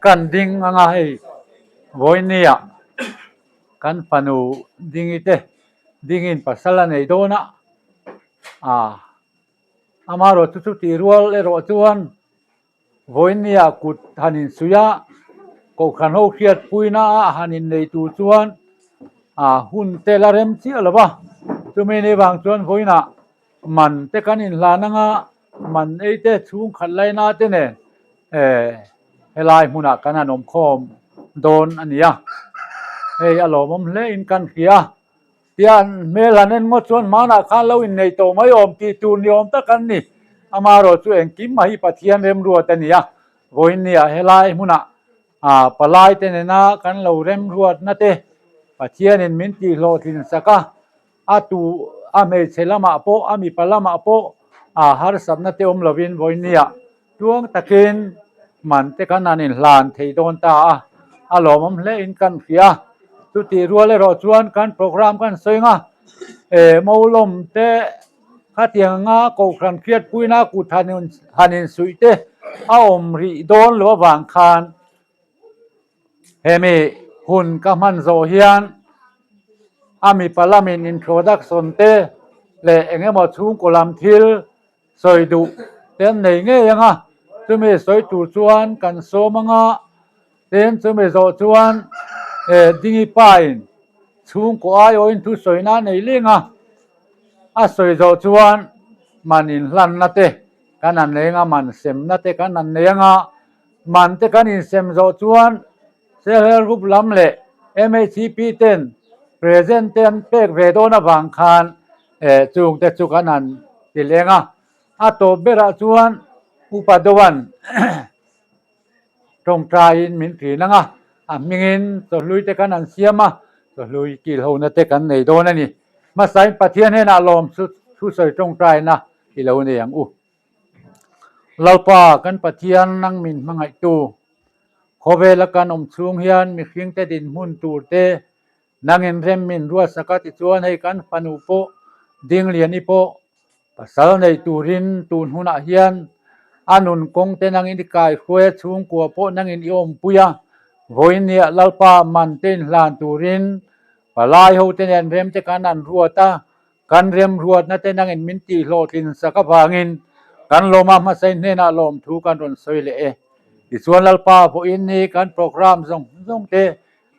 Kan ding anga hei vawinia kan fanu dingi te dingin pasal a nei dawn a, ah amaherawh chu chutih rual erawh chuan vawinia kut han insuih a, kohhran ho hriatpuina a han innei tur chuan ah hun te la rem chiah lo va, chumi ni vang chuan vawiinah man te kan inhlan anga man ei te chhungkhat laina te nen eh helai hmunah kan han awm khawm dawn a ni a, hei a lawmawm hle in kan hria a, tian hmel han en ngawt chuan hmanah khan lo innei tawh mai awm tih tur ni awm tak an ni, amaherawh chu engkim mah hi Pathian remruat a ni a, vawiinniah helai hmunah ah palai te nena kan lo remruatna te Pathianin min tihhlawhtlin sak a, a tu a hmeichhe lamah pawh a mipa lamah pawh ah harsatna te awm lovin vawiinniah Tluang takin man te kan han inhlan thei dawn ta a, a lawmawm hle in kan hria. Chutih rual erawh chuan kan program kan sawi ang a, eh Molawm te khatiang anga Kohhran hriatpuina kut han han insuih te a awm rih dawn lo avang khan hemi hun ka hman zawh hian a mipa lamin introduction te leh eng emaw chhungkaw lam thil Sawi duh te an nei ngei ang a, chumi sawi tur chuan kan sawm ang a, tin chumi zawh chuan eh Dingi pain chhungkaw aiawhin thu sawina a nei ling a, a sawi zawh chuan man inhlanna te kan han nei ang a, man semna te kan han nei ang a, man te kan insem zawh chuan Sehel Group lam leh MHCP ten present te an pek ve dawn avang khan eh chung te chu kan han ti leng a, a tawp berah chuan Upa Doan tawngtaiin min thin ang a, a hmingin chawhlui te kan han siam a, chawhlui kilhona te kan nei dawn a ni. Hmasain Pathian hnenah lawm thusawi tawngtaina i lo nei ang u. Lalpa kan Pathian nang min hmangaihtu, khawvela kan awm chhung hian mihringte dinhmun tur te nangin rem min ruatsak a tichuan hei kan fanu pawh Dingliani pawh pasal nei turin tun hunah hian a nun kawng te nangin i kaihruai a chhungkua pawh nangin i awmpui a, vawiinniah Lalpa man te inhlan turin palai ho te nen rem te kan an ruat a, Kan remruatna te nangin min tihhlawhtlin sak avangin kan lawma hmasain hnenah lawmthu kan rawn sawi leh e. Tichuan Lalpa vawiin ni kan program zawng zawng te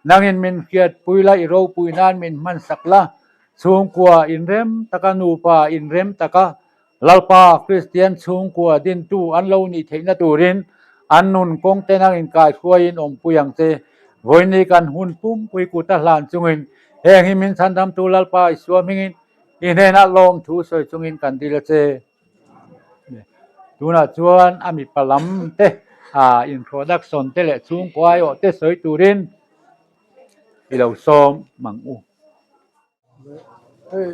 nangin min hriatpui la, i ropui nan min hmansak la, chhungkua inrem taka nupa inrem taka Lalpa Kristian chhungkua dintu an lo nih theihna turin an nun kawng te nangin kaihruaiin awmpui ang che. Vawiin ni kan hun pumpui kuta hlan chungin Heng hi min chhandamtu Lalpa Isua hmingin i hnenah lawmthu sawi chungin kan dil a che. Tunah chuan a mipa lam te, introduction te leh chhungkaw aiawh te sawi turin i lo sawm mang u. Hei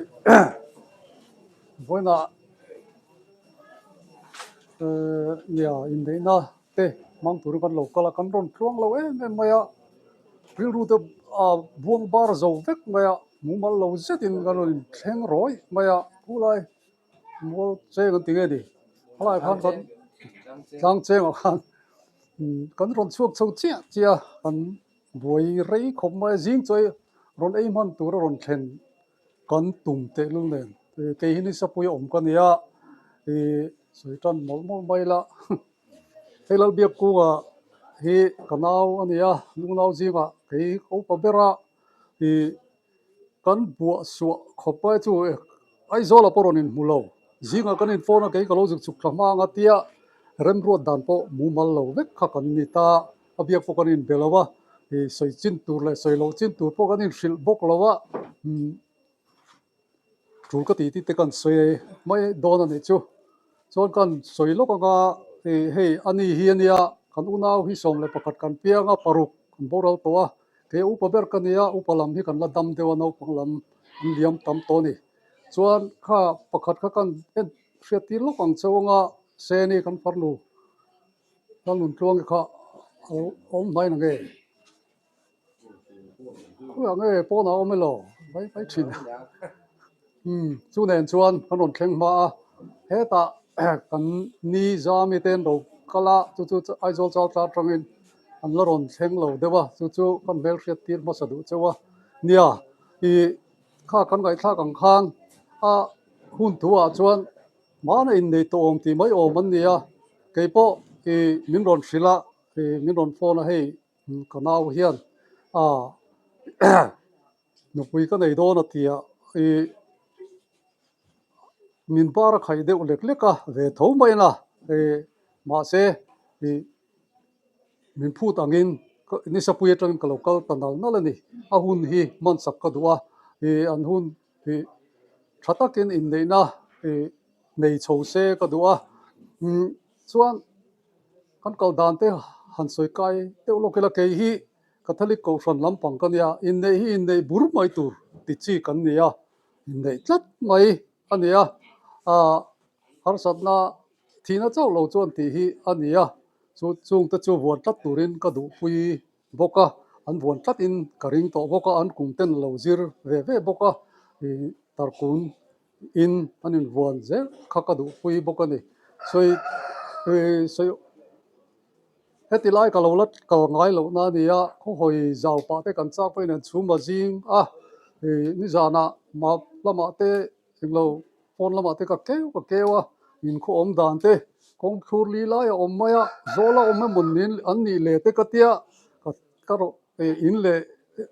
vawiinah nia inneihna te hmang turin kan lo kal a, kan rawn tluang lo em em mai a, rilru te a buang bar zo vek mai a, mumal lo zetin kan rawn inthleng rawih mai a, khulai mual cheng an ti nge ni khalai khan kan tlang chengah khan kan rawn chhuak chho chiah chiah a, kan buai rei khawp mai a, zing chawi rawn ei hman tur a rawn thlen kan tum tehlul nen kei hi nisapui a awm ka nia ih sawi tan mawlh mawlh mai la. Hei Lalbiakkunga hi ka nau a ni a, nunau zingah kei ka upa ber a, ih kan buah suah khawp ai chu Aizawlah pawh rawn inhmu lo, zingah kan inphone a kei ka lo zuk chuk thla hma ang a tia remruat dan pawh mumal lo vek kha kan ni ta, a biak pawh kan inbe lo a, ih sawi chin tur leh sawi loh chin tur pawh kan inhrilh bawk lo a, umm. Tul ka tih tih te kan sawi mai dawn a nih chu. Chuan kan sawi lawk anga ih hei a ni hi a nia kan unau hi 11 kan piang a paruk kan boral tawh a, kei upa ber ka nia upa lam hi kan la dam deuh a naupang lam an liam tam tawh a ni. Chuan kha pakhat kha kan en hriat tir lawk ang cheu anga Seni kan farnu Lalnuntluangi kha a lo awm hnai na nge? Khawiah nge pawnah a awm elaw mai mai thin umm chu nen chuan kan rawn thleng hma a hetah kan ni zami te an lo kal a chu chu Aizawl chau tlar atangin an la rawn thleng lo deuh a, chu chu kan hmelhriat tir hmasa duh chauh a. Nia, ih kha kan ngaihthlak ang khan a hun thu ah chuan hmana innei tawh awm tih mai awm an ni a, kei pawh ih min rawn hrilh a, ih min rawn phone a hei ka nau hian ah nupui ka nei dawn a ti a, ih min bar a khaih deuh lek lek a ve tho mai a ih mahse ih min phut angin nisapui atangin ka lo kal ta nal nal a ni a hun hi hman sak ka duh a ih an hun ih tha takin inneihna ih nei chho se ka duh a umm chuan kan kal dan te han sawi kai deuh lawk ila kei hi Catholic kohhran lampang ka nia inneih hi inneih bur mai tur ti chi kan ni a inneih tlat mai a ni a ah harsatna thihna chauh lo chuan tih hi a ni a chu chungte chu vuan tlat turin ka duhpui bawk a an vuan tlatin ka ring tawh bawk a an kum ten lo zir ve ve bawk a ih tarkun in an invuan zel kha ka duhpui bawk a ni sawi ih sawi Heti lai ka lo la kal ngai loh na a ni a, khawhawi zau pah te kan chak pawhin an chhum a zing a, ih nizanah map lamah te englo phone lamah te ka keu ka keu a, inkhaw awm dan te kawng thlur li lai a awm mai a, zawl a awm emaw nin an nih leh te ka tia ka ka rawn ih in leh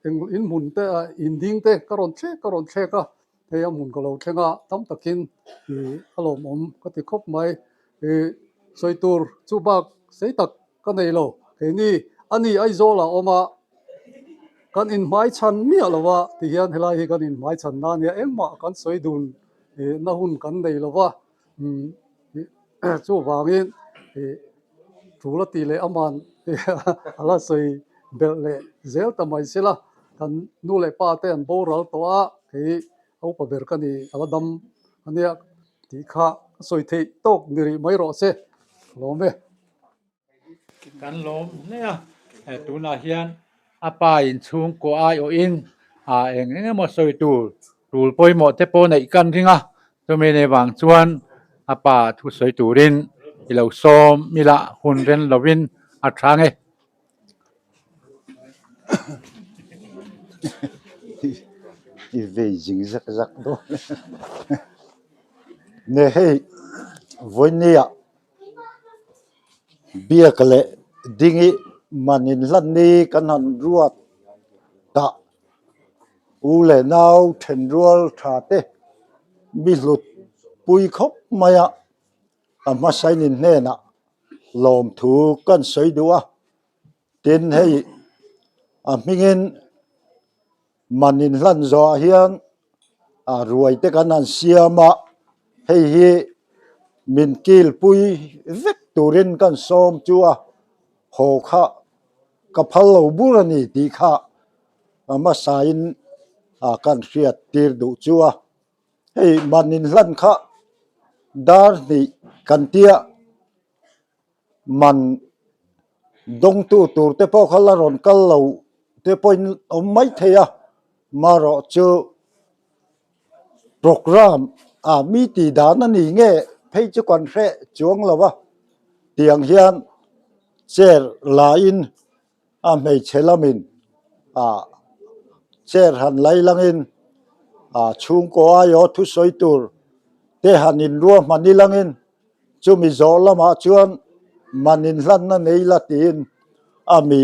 eng in hmun te ah in ding te ka rawn thlek ka rawn thlek a, hei a hmun ka lo thleng a tam takin ih a lawmawm ka ti khawp mai. Ih sawi tur chu bak sei tak ka nei lo. Keini a ni Aizawl ah awm a, kan inhmai chhan miah lo a ti hian helai hi kan inhmai chhan na nia engmah kan sawi dun ih na hun kan nei lo va umm ih chuvangin ih tul a tih leh aman a la sawi belh leh zel ta mai sela kan nu leh pa te an boral tawh a kei a upa ber ka ni a la dam a nia. Tih kha ka sawi theih tawk ni rih mai rawh se, ka lawm e. Kan lawm hle a, tunah hian a pa in chhungkaw aiawhin eng eng emaw sawi tur tul pawimawh te pawh neih kan ring a, chumi nei vang chuan a pa thu sawi turin i lo sawm ila hun ren lovin a tha nge. I vei zing zak zak dawn ne hei vawinia biak leh ding i man in hlan ni kan han ruat tah u leh nau then rual tha te mi hlut pui khawp mai a a hmasain in hnenah lawmthu kan sawi duh a tin hei a hmingin man inhlan zawhah hian ah ruai te kan han siam a hei hi min kilpui vek turin kan sawm chu a haw kha ka phal lo bur a ni tih kha a hmasain ah kan hriat tir duh chu a. Hei man inhlan kha dar hnih kan tia man dawngtu tur te pawh kha la rawn kal lo te pawhin awm mai thei a, marawh chu programme ah mi tih dan a ni nge phei chu kan hreh chuang lo a, tiang hian chair la in a hmeichhe lamin ah chair han lai langin ah chhungkaw aiawh thusawi tur te han inruahman i langin chumi zawh lamah chuan man inhlanna nei la tiin a mi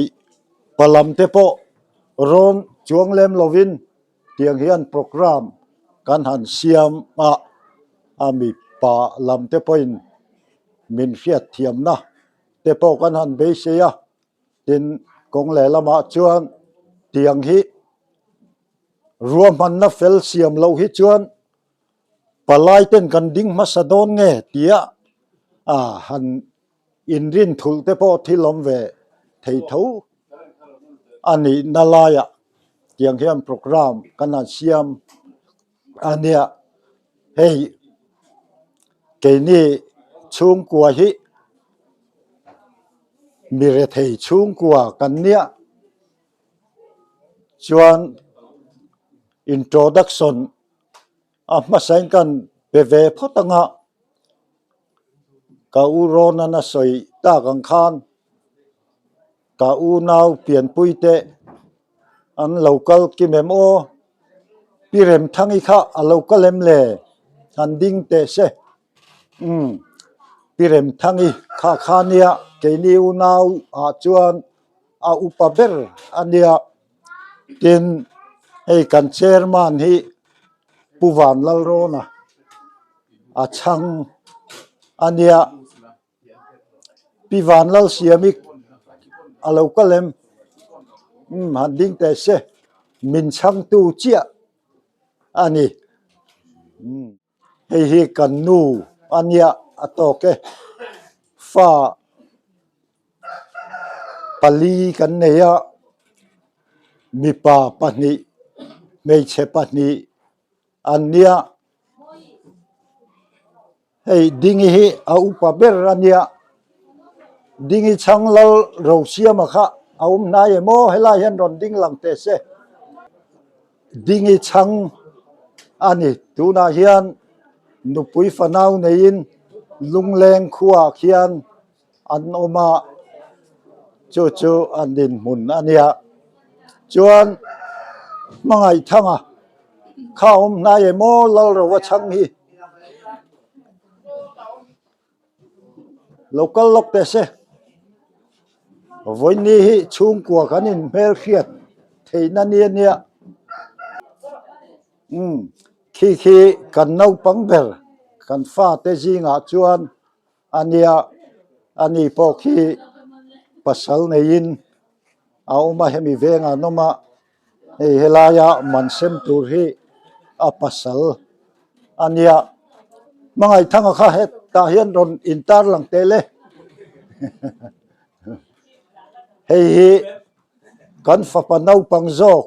palam te pawh rawn chuang lem lovin tiang hian programme kan han siam a a mipa lam te pawhin min hriatthiamna te pawh kan han beisei a. Tin, kawng lehlamah chuan tiang hi ruahmanna fel siam loh hi chuan palai ten kan ding hmasa dawn nge tia a han inrin thulh te pawh thil awm ve thei tho a nihna laiah tiang hian programme kan han siam a nia. Hei keini chhungkua hi mi rethei chhungkua kan nia chuan introduction a hmasain kan pe ve phawt ang a ka u Ronan a sawi tak ang khan. Ka unau pianpui te an lo kal kim em aw? Pi Remthangi kha a lo kal em le? Han ding teh se. Umm, Pi Remthangi kha kha nia keini unau ah chuan a upa ber a nia. Tin, hei kan chairman hi Pu Vanlalrawna a chhang a nia. Pi Vanlalsiami a lo kal em? Umm, han ding teh se, min chhangtu chiah a ni. Umm, hei hi kan nu a nia a tawk e. Fa pali kan nei a, mipa pahnih, hmeichhe pahnih an nia. Hei Dingi hi a upa ber a nia, Dingi chhang lal Rosiama kha a awm hnai em aw, helai hian rawn ding lang teh se. Dingi chhang a ni, tunah hian nupui fanau neiin Lungleng khuaah khian an awm a, chu chu an dinhmun a nia. Chuan Hmangaihthanga kha a awm hnai em aw, Lalrova chhang hi. Lo kal lawk teh se. Vawiini hi chhungkua kan inhmelhriat theihna ni a nia. Umm khi khi kan naupang ber kan fate zingah chuan a nia ani pawh khi pasal neiin a awm a hemi vengah an awm a. Hei helaia man sem tur hi a pasal a nia. Hmangaihthanga kha hetah hian rawn intar lang tel e. Hei hi kan fapa naupang zawk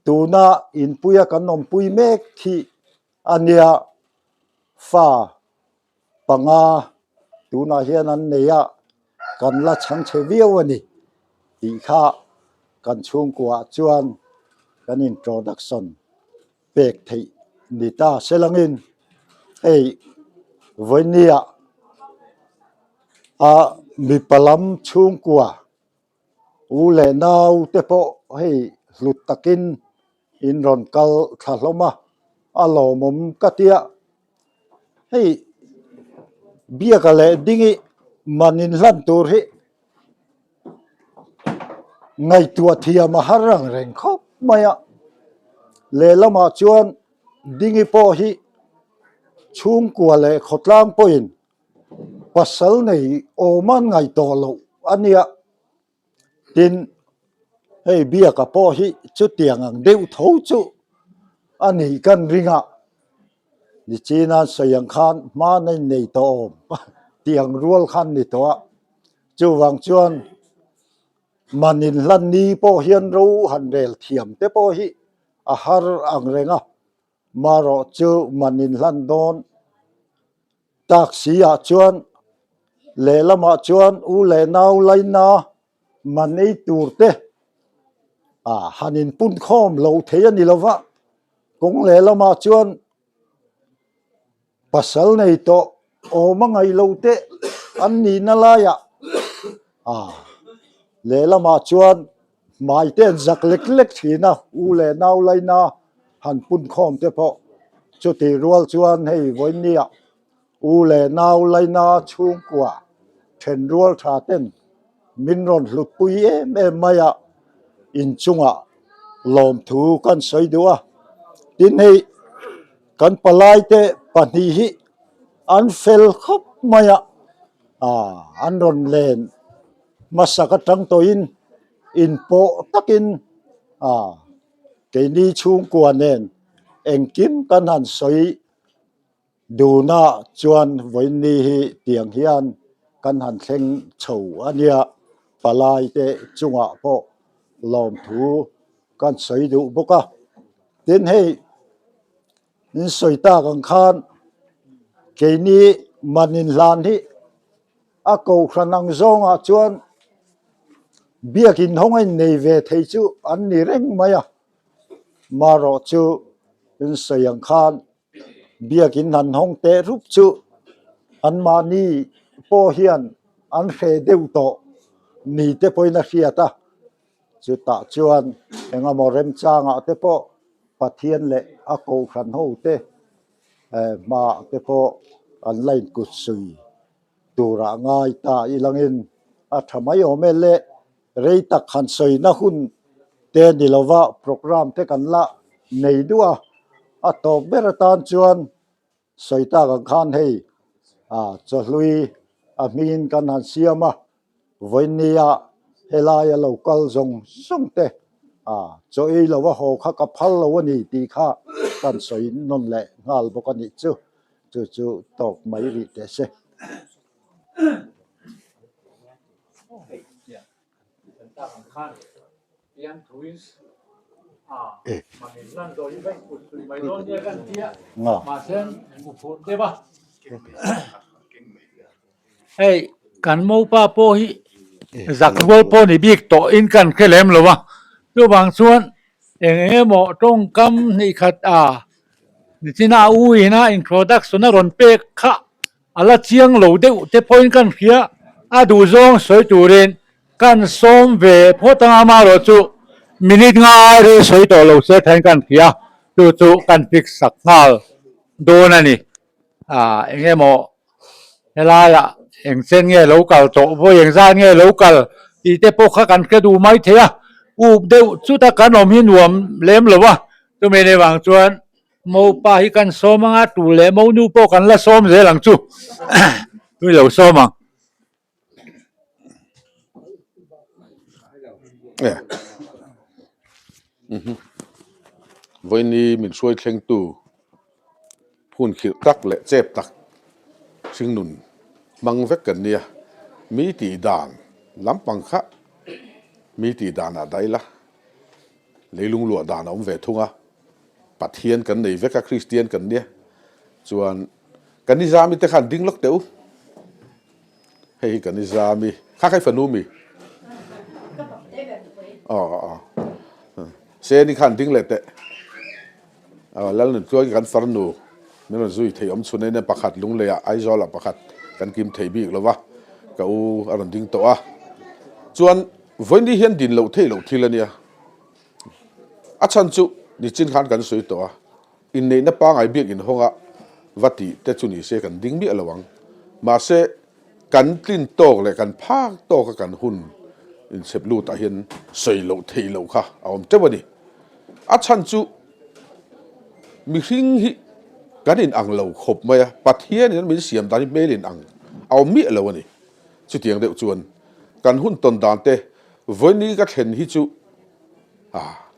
tuna inpuia kan awmpui mek hi a nia fa panga tunah hian an nei a, kan la chhang chhe viau a ni tih kha kan chhungkuaah chuan kan introduction pek theih ni ta se langin hei vawinia a mipa lam chhungkua u leh nau te pawh hei hlut takin in rawn kal thla hlawm a, a lawmawm ka tia. Hei biaka leh dingi man inhlan tur hi ngaihtuah thiam a har ang reng khawp mai a, lehlamah chuan dingi pawh hi chhungkua leh khawtlang pawhin pasal nei awm an ngaih tawh loh a nia. Tin, hei biaka pawh hi chutiang ang deuh tho chu a nih kan ring a, nichina sawi ang khan hmana in nei tawh awm tih ang rual khan ni tawh a, chuvang chuan man inhlan ni pawh hian ro han rel thiam te pawh hi a har ang reng a, marawh chu man inhlan dawn. Taxi ah chuan lehlamah chuan u leh nau laina man ei tur te ah han inpun khawm lo thei a ni lo va, kawng lehlamah chuan pasal nei tawh awm a ngaih lo te an nihna laiah ah lehlamah chuan hmai te an zak lek lek thin a, u leh nau laina han pun khawm te pawh chutih rual chuan hei vawinia u leh nau laina chhungkua then rual tha ten min rawn hlut pui em em mai a, inchungah lawmthu kan sawi duh a, tin hei kan palai te pahnih hi an fel khawp mai a, ah an rawn len. Hmasak atang tawhin inpawh takin a keini chhungkua nen engkim kan han sawi duna chuan vawiinni hi tiang hian kan han thleng chho a nia, palai te chungah pawh lawmthu kan sawi duh bawk a. Tin hei in sawi tak ang khan keini man inhlan hi A kohhran ang zawngah chuan biakin hawng a innei ve thei chu an ni reng mai a, marawh chu in sawi ang khan biakin han hawng teh rup chu anmahni pawh hian an hreh deuh tawh. ni te pawhin a hriat a, chutah chuan engemaw remchangah te pawh Pathian leh a kohhran ho te hmaah te pawh an la inkut sui turah ngai ta ilangin a tha mai awm e le. Rei tak han sawina hun te ni lova programme te kan la nei duh a, a tawp ber atan chuan sawi tak ang khan hei chawhlui a hmingin kan han siam a, vawinia helaia lo kal zawng zawng te chaw ei lo a haw kha ka phal lo a ni tih kha kan sawi nawn leh nghal bawk a nih chu, chu chu tawk mai rih teh se. Hei kan mopa pawh hi zak rual pawh ni bik tawh in kan hre lem lo a chuvang chuan eng eng emaw tawngkam hnih khat a nichina a u ina introduction a rawn pek kha A la chiang lo deuh te pawhin kan hria, a duhzawng sawi turin kan sawm ve phawt ang amaherawh chu minute nga ai rei sawi tawh lo se thain kan hria, chu chu kan fix sak nghal dawn a ni. Ah eng emaw helaiah eng chen nge lo kal tawh vawi eng zat nge lo kal tih te pawh kha kan hre duh mai thei a, up deuh chuta kan awm hi nuam lem lo a, chumi ni vang chuan Mopa hi kan sawm anga tu leh monu pawh kan la sawm zel ang chu tui lo sawm ang. Vawiini min hruai thlengtu hun khirh tak leh chep tak hringnun hmang vek kan nia. Mi tih dan lampang kha mi tih danah daih la. Leilung luah dan a awm ve thung a, Pathian kan nei vek a, Kristian kan nia. Chuan ka nizami te khan ding lawk teh u. Hei hi ka nizami, kha kha i fanu mi? Aw aw. Seni khan ding leh teh. Aw Lalnuntluai kan farnu min rawn zui thei awm chhun ain pakhat Lungleiah Aizawlah pakhat kan kim thei bik lo va, ka u a rawn ding tawh a. Chuan Vawiini hian din loh theih loh thil a nia. A chhan chu nichin khan kan sawi tawh a, inneihna pangai biak inhawnga va tih te chu ni se kan ding miah lo ang. Mahse, kan tlin tawk leh kan phak tawka kan hun inchhep lutah hian sawi loh theih loh kha a awm teuh a ni. A chhan chu mihring hi kan inang lo khawp mai a, Pathianin min siam dan hi hmel inang a awm miah lo a ni. Chutiang deuh chuan kan hun tawn dan te vawiini ka thlen hi chu ah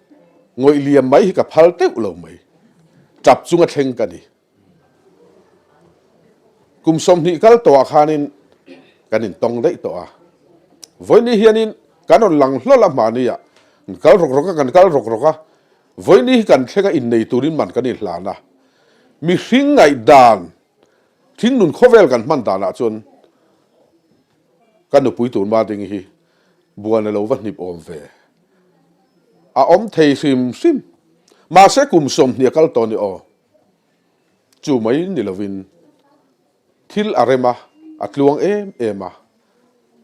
ngawih liam mai hi ka phal teuh lo mai. Tap chunga thleng ka ni. Kum 20 kal tawhah khanin kan intawng daih tawh a. Vawiini hianin kan rawn lang hlawl a hmahni ah kan kal rawk rawk a, kan kal rawk rawk a. Vawiini hi kan thlenga innei turin man kan inhlan a. Mihring ngaihdan Thingnun khawvel kan hman danah chuan ka nupui tur ma ding hi buan a lo va hnip awm ve. A awm thei hrim hrim. Mahse kum 20 a kal tawh ni aw. Chu mai ni lovin thil a rem a, a tluang em em a.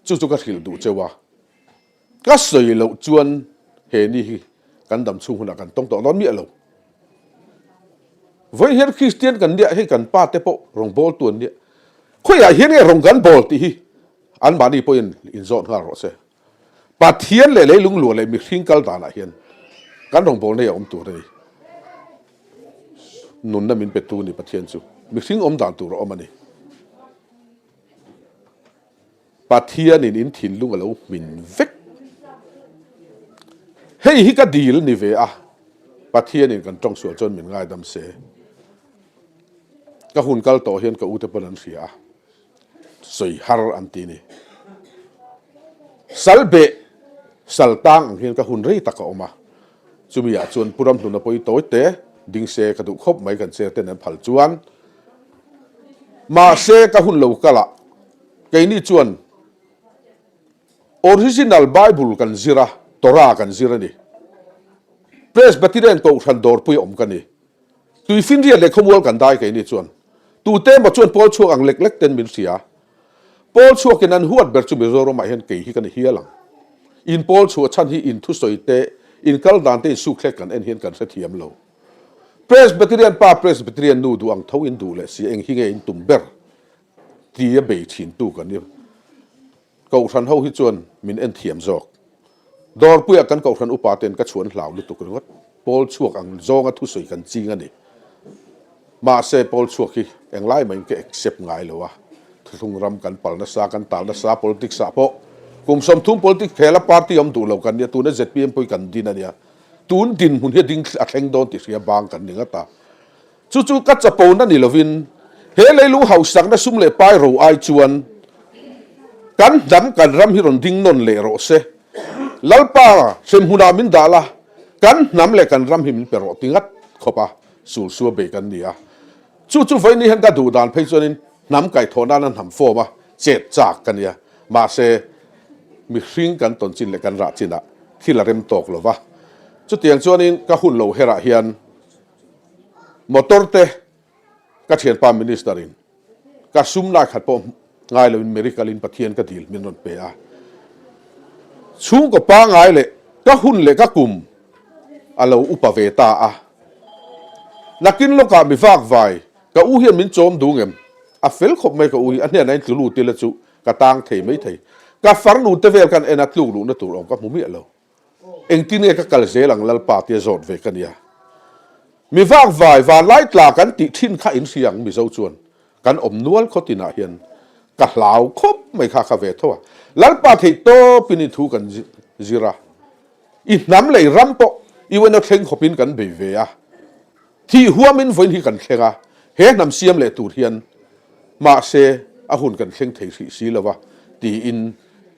Chu chu ka hrilh duh cheu a. Ka sawi loh chuan he ni hi kan dam chhung hunah kan tawng tawh dawn miah lo. Vawiin hian Kristian kan nia, hei kan pa te pawh rawngbâwl tu an nia. Khawiah hian nge rawng kan bâwl tih hi anmahni pawhin inzawt nghal rawh se. Pathian leh leilung luah leh mihring kal danah hian kan rawngbâwlna hi a awm tur a ni. Nunna min petu ni Pathian chu mihring awm dan tur a awm a ni. Pathianin in thinlung a lo hmin vek. Hei hi ka dil ni ve a, Pathianin kan tawng sual chuan min ngaidam se. Ka hun kal tawh hian ka ute pawn an hria a, sawi har an ti ni. Sal beh, sal tang ang hian ka hun rei tak a awm a, chumi ah chuan Pu Ramhluna pawh i tawi te ding se ka duh khawp mai kan chair ten an phal chuan. Mahse ka hun lo kal ah Keini chuan Original Bible kan zir a, Torah kan zir a ni. Presbyterian Kohhran dawrpui awm ka ni. Tuifinriat leh khawmual kan dai keini chuan. Tute emaw chuan pawl chhuak ang lek lek ten min hria. Pawl chhuakin an huat ber chu Mizoramah hian kei hi ka ni hial ang. In pawl chhuah chhan hi in thusawi te, in kal dan te in sukthlek kan en hian kan hrethiam lo. Presbyterian pa Presbyterian nu duh ang tho in duh leh si eng hi nge in tum ber tia bei thin tu kan ni. Kohhran ho hi chuan min en thiam zawk. Dawrpuiah kan kohhran upa ten ka chhuan hlau lutuk ringawt. Pawl chhuak ang zawnga thusawi kan ching a ni. Mahse pawl chhuak hi englai mahin ka accept ngai lo a. Thuthlung ram kan pal nasa, kan tal nasa, politics ah pawh kum 30 politics phela party awm duh lo kan nia, tuna zpm pawh hi kan din a nia. Tun dinhmun hi a ding a thleng dawn tih hria bang kan ni ngat a. Chu chu ka chapona ni lovin he leilung hausakna sum leh pai ro ai chuan kan hnam kan ram hi rawn ding nawn leh rawh se. Lalpa hremhmunah min dah la, kan hnam leh kan ram hi min pe rawh ti ngat khawp a sulsua bei kan ni a. Chu chu vawiin hian ka duh dan phei chuanin hnam kaihthawh nana hnam form a chet chak ka nia. Mahse mihring kan tawn chin leh kan rah chinah thil a rem tawk lo va. Chutiang chuanin ka hun lo herah hian Motor te ka thianpa minister in ka sum lai khat pawh ngai lo in miracle in Pathian ka dil min rawn pe a. Chhungkaw pangai leh ka hun leh ka kum a lo upa ve ta a. Nakin lawkah mi vak vai ka u hian min chawm dung em? A fel khawp mai ka u hi a hnenah in tlu lut ila chu ka tang thei mai thei. Ka farnu te vel kan en a tluk luhna tur awm ka hmu miah lo. Engtin nge ka kal zel ang Lalpa tia zawt ve ka nia. Mi vak vai vanlai tla kan tih thin kha in hria ang Mizo chuan kan awm nual khaw tinah hian ka hlau khawp mai kha kha ve tho a. Lalpa theih tawpin i thu kan zir a, i hnam leh i ram pawh UNO thleng khawpin kan bei ve a. Thih huamin vawiin hi kan thleng a, he hnam siam leh tur hian mahse a hun kan thleng thei hrih si lo va tiin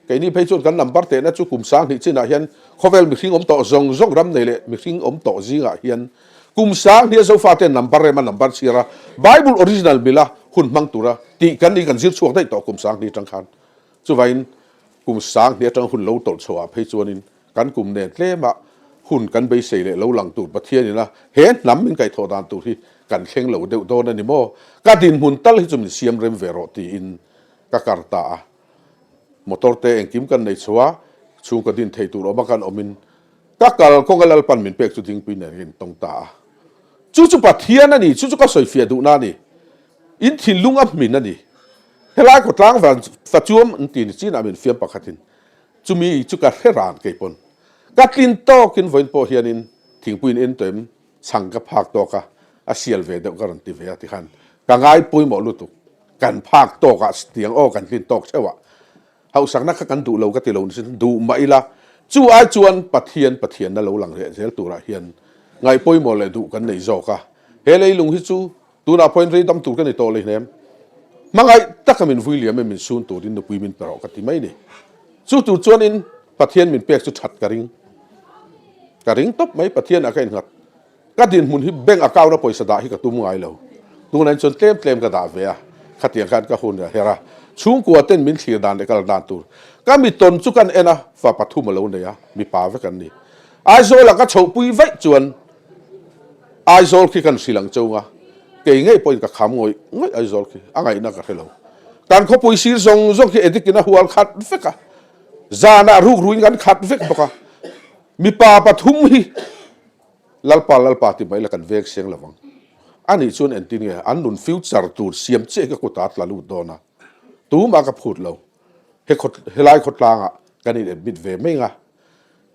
keini phei chuan kan number tehna chu kum 2000 chinah hian khawvel mihring awm tawh zawng zawng ram nei leh mihring awm tawh zingah hian kum 2000 a Zofa ten number rema number chhiar a Bible original mila hun hmang tura tih kan ni kan zir chhuak daih tawh kum 2000 atang khan chuvain kum 2000 atang hun lo tawlh chhoah phei chuanin Kan kum nen tlemah hun kan beisei leh lo lang tur Pathian ina he hnam min kaihthawh dan tur hi kan thleng lo deuh dawn a ni maw? Ka dinhmun tal hi chu min siam rem ve rawh tiin ka kar ta a. Motor te engkim kan nei chho a, chhungkaw din thei tur awma kan awmin ka kal kawnga Lalpan min pek chu dingpui nen ka intawng ta a. Chu chu Pathian a ni, chu chu ka sawifiah duhna a ni. In thinlung a hmin a ni. Helai khawtlang van fachuam an ti ni chinah min fiam pakhatin Chumi chu ka hre ran kei pawn. Ka tlin tawkin vawiin pawh hianin thingpuiin en tawh em chhang ka phak tawk a, a sial ve deuh ka rawn ti ve a tikhan ka ngai pawimawh lutuk. Kan phak tawk ah tiang aw kan tlin tawk theuh ah hauhsakna kha kan duh lo ka ti lo nise duh mah ila chu ai chuan Pathian Pathianna lo lang leh zel turah hian ngaih pawimawh leh duh kan nei zawk a. He leilung hi chu Tunah pawhin rei dam tur ka ni tawh lehnem. Hmangaih taka min vui liam e min sun turin nupui min pe rawh ka ti mai ni. Chu tur chuanin Pathian min pek chu that ka ring. Ka ring tawp mai Pathian ah ka innghat. Ka dinhmun hi bank account a pawisa dah hi ka tum ngai lo. Tunah in chuan tlem tlem ka dah ve a, khatiang khan ka hun a her a. Chhungkua ten min thlir dan leh kal dan tur. Ka mi tawn chu kan en a, fa pathum a lo nei a, mipa vek an ni. Aizawlah ka chhohpui vaih chuan Aizawl khi kan hrilh ang cheu nga, kei ngei pawhin ka kham ngawih ngawih Aizawl khi, a ngaihna ka hre lo. Kan khawpui sir zawng zawng khi Edict in a hual khat vek a, zanah rukruin kan khat vek bawk a, mipa pathum hi Lalpa Lalpa ti mai la kan veng seng lovang. Anih chuan entin nge an nun future tur siam chiah hi ka kutah a tla lut dawn a, tumah ka phut lo. He helai khawtlangah kan in admit ve mai nga.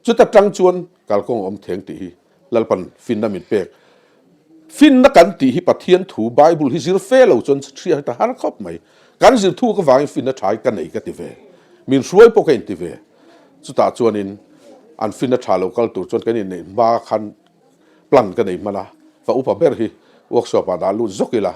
Chuta tang chuan kalkawng a awm theng tih hi Lalpan finna min pek. Finna kan tih hi Pathian thu Bible hi zir fe lo chuan hria hi ta har khawp mai. Kan zir thu ka vangin finna tha hi ka nei ka ti ve. Min hruai pawh ka inti ve. Chutah chuanin an finna tha lo kal tur chuan kan inneih hma khan plan ka nei hman a. Fa upa ber hi workshop ah dah lut zawk ila,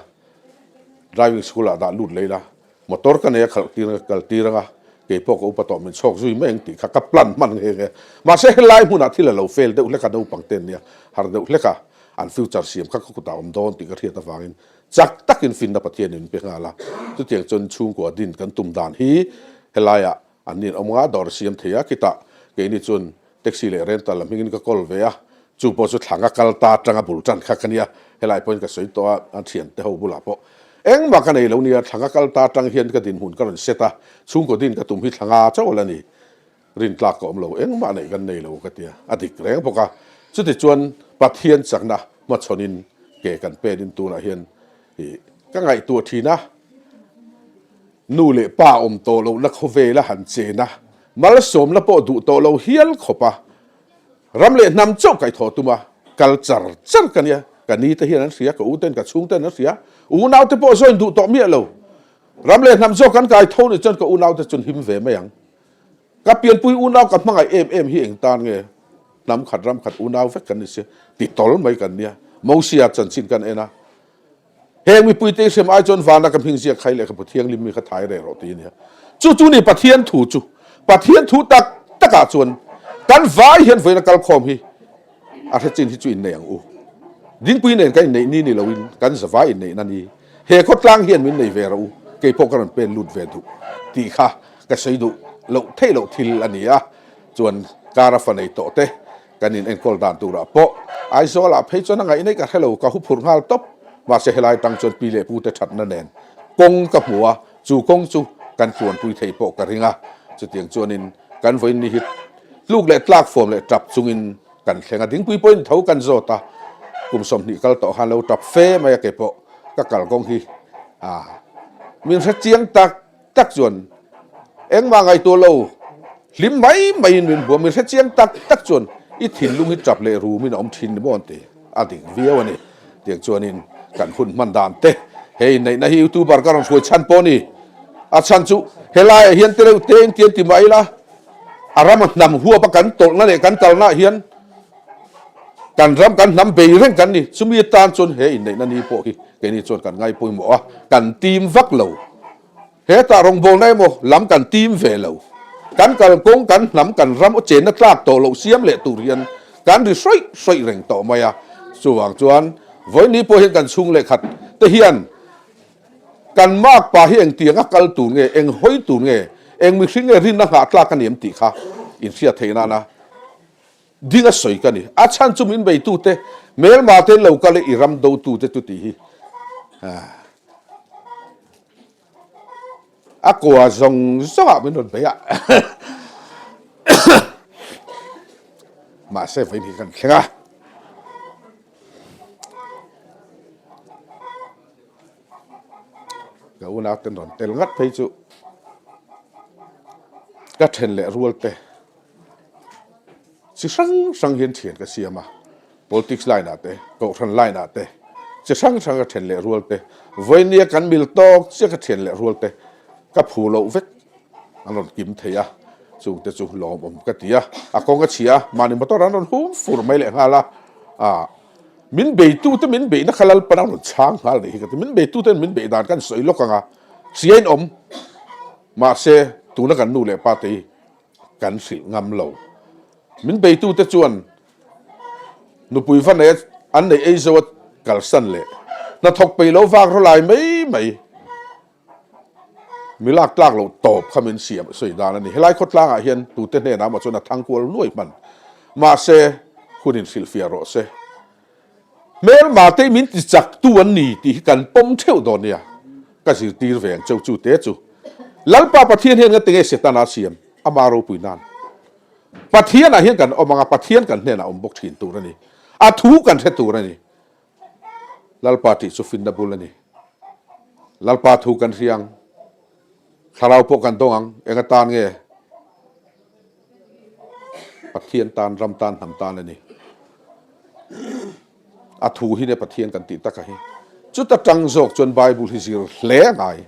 driving school ah dah lut leh ila, Motor ka nei a khalh tir kal tir anga kei pawh ka upa tawh min chhawk zui mai ang tih kha ka plan hman nghe nghe. Mahse helai hmunah thil a lo fail deuh hlek a naupang te an nia har deuh hlek a an future siam kha ka kutah awm dawn tih ka hriat avangin chak takin finna Pathianin min pe nghal a. Chutiang chuan chhungkua din kan tum dan hi helaiah an nin awm nga dawr a siam thei a khitah keini chuan Taxi leh rental a hmingin ka call ve a, chu pawh chu thla nga kal ta atanga bul tan kha ka nia, helai pawhin ka sawi tawh a, an thiante ho bulah pawh. Engmah ka nei lo nia, thlanga kal ta atang hian ka dinhmun ka rawn set a, chhungkaw din ka tum hi thlanga chauh la ni. Rintlak ka awm lo, engmah neih kan nei lo ka tia, a dik reng bawk a. Chutichuan Pathian chakna hmachhawnin ke kan penin tunah hian ih ka ngaihtuah thin a, nu leh pa awm tawh lohna khawvela han chen a, malsawmna pawh duh tawh lo hial khawp a, ram leh hnam chauh kaihthawh tum a, kal char char ka nia, ka ni te hian an hria, ka u ten ka chhung ten an hria, unau te pawh join duh tawh miah lo, ram leh hnam zawk kan kaitho nih chuan ka unau te chuan him ve mai ang. Ka pianpui unau ka hmangaih em em hi eng tan nge? Hnam khat ram khat unau vek kan ni sia, ti tawl mai kan nia. Mosia chanchin kan en a, Heng mipuite i hrem ai chuan vana ka hming ziak khai lehkhabu thianghlim mi kha thai reh rawh ti a nia. Chu chu ni Pathian thu chu. Pathian thu tak takah chuan kan vai hian vawiin a kalkhawm hi a hre chin hi chu innei ang u. Dingpui nen kan inneih ni ni loin kan zavai inneihna ni. He khawtlang hian min nei ve rawh u, kei pawh ka rawn pen lut ve duh tih kha ka sawi duh loh theih loh thil a ni a, chuan kar a fa nei tawh te kan in enkawl dan turah pawh Aizawl ah phei chuan a ngaih naih ka hre lo, ka huphurh nghal tawp, mahse helai tang chuan pi leh pu te thatna nen kawng ka hmu a, chu kawng chu kan tluanpui thei pawh ka ring a, chutiang chuanin kan vawiin ni hi tluk leh tlak fawm leh tap chungin Kan thleng a dingpui pawhin tho kan zawt a, kum 20 kal tawh khan lo tap fe mai a ke pawh ka kalkawng hi a min hre chiang tak tak chuan engmah ngaihtuah lo hlim mai maiin min hmu a, min hre chiang tak tak chuan i thinlung hi tap leh rumin a awm thin ni maw an ti a dik viau a ni. Tiang chuanin kan hun hman dan te he inneihna hi youtuber ka rawn hruai chhan pawh a ni, a chhan chu helaiah hian tereuh te in ti an ti mai la. A rama hnam huapa kan tawlhna leh kan kalnaah hian kan ram kan hnam bei reng kan ni. Chumi atan chuan he inneihna ni pawh hi keini chuan kan ngai pawimawh a, kan tim vak lo. Hetah rawngbawlna emaw lam kan tim ve lo. Kan kalkawng, kan hnam, kan ram aw chenna tlak tawh loh siam leh tur hian kan ri hrawih hrawih reng tawh mai a. Chuvang chuan vawiin pawh hian kan chhung leh khat te hian Kan makpa hi engtiang a kal tur nge, eng hawi tur nge, eng mihring nge rinna nghah tlak a ni em tih kha inhriat theih nana ding a sawi ka ni. A chhan chu min beitute, hmelma te lo kal e i ram dotute chu tih hi a kua zawng zawngah min rawn bei a. Mahse vawiin hi kan thleng a. Ka unau ten rawn tel ngat phei chu ka then leh rual te chi hrang hrang hian thian ka siam a, politics line ah te, kohhran line ah te chi hrang hrang ka then leh rual te, vawinia kan mil tawk chiah ka thian leh rual te ka phu loh vek an rawn kim thei a, chungte chu lawmawm ka ti a, a kawng a chhia a, mahni motor an rawn hum fur mai leh nghal a, ah. Min beitute min beihna kha Lalpan a rawn chhang nghal nih hi ka ti. Min beituten min beih dan kan sawi lawk ang a, hria in awm. Mahse, tuna kan nu leh pa te hi kan hrilh ngam lo. Min beitute chuan nupui va nei a, an neih ei zo a kalsan leh hnathawk peih lo vak rawlai mai mai. Mi lak tlak loh tawp kha min siam sawi dan a ni. Helai khawtlangah hian tute hnenah emaw chuan a thang kual nuai hman. Mahse, hun in hrilhfiah rawh se. Hmelma te min ti chak tu an ni tih hi kan pawm theuh dawn nia. Ka zirtir ve ang cheu chu te chu. Lalpa Pathian hian ngati nge Setana a siam? Ama ropui nan. Pathianah hian kan awm ang a, Pathian kan hnenah awm bawk thin tur a ni. A thu kan hre tur a ni. Lalpa tih chu finna bul a ni. Lalpa thu kan hria ang, thlarau pawh kan dawng ang, eng atan nge? Pathian tan, ram tan, hnam tan a ni. A thu hi ne Pathian kan tih taka hi. Chuta tang zawk chuan Bible hi zir hle a ngai.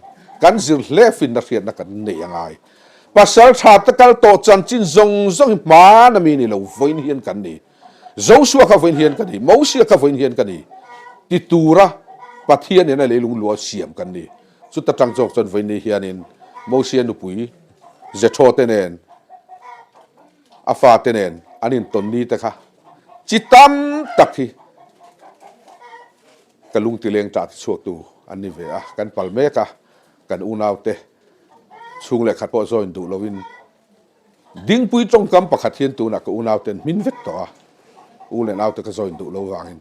Kan zir hle finna hriatna kan nei a ngai. Pasal tha te kal tawh chanchin zawng zawng hi hmana mi ni lo vawiin hian kan ni. Joshua kha vawiin hian ka ni, Mosia kha vawiin hian ka ni ti tura Pathian in a leilung lua siam kan ni. Chuta tang zawk chuan vawiin ni hianin Mosia nupui Jethro te nen a fate nen an intawn ni te kha chi tam tak hi ka lungtileng tah ti chhuaktu an ni ve a, kan pal mek a, kan unaute chhung leh khat pawh join duh loin Dingpui tawngkam pakhat hian tunah ka unauten hmin vek tawh a, u leh naute ka join duh lo vangin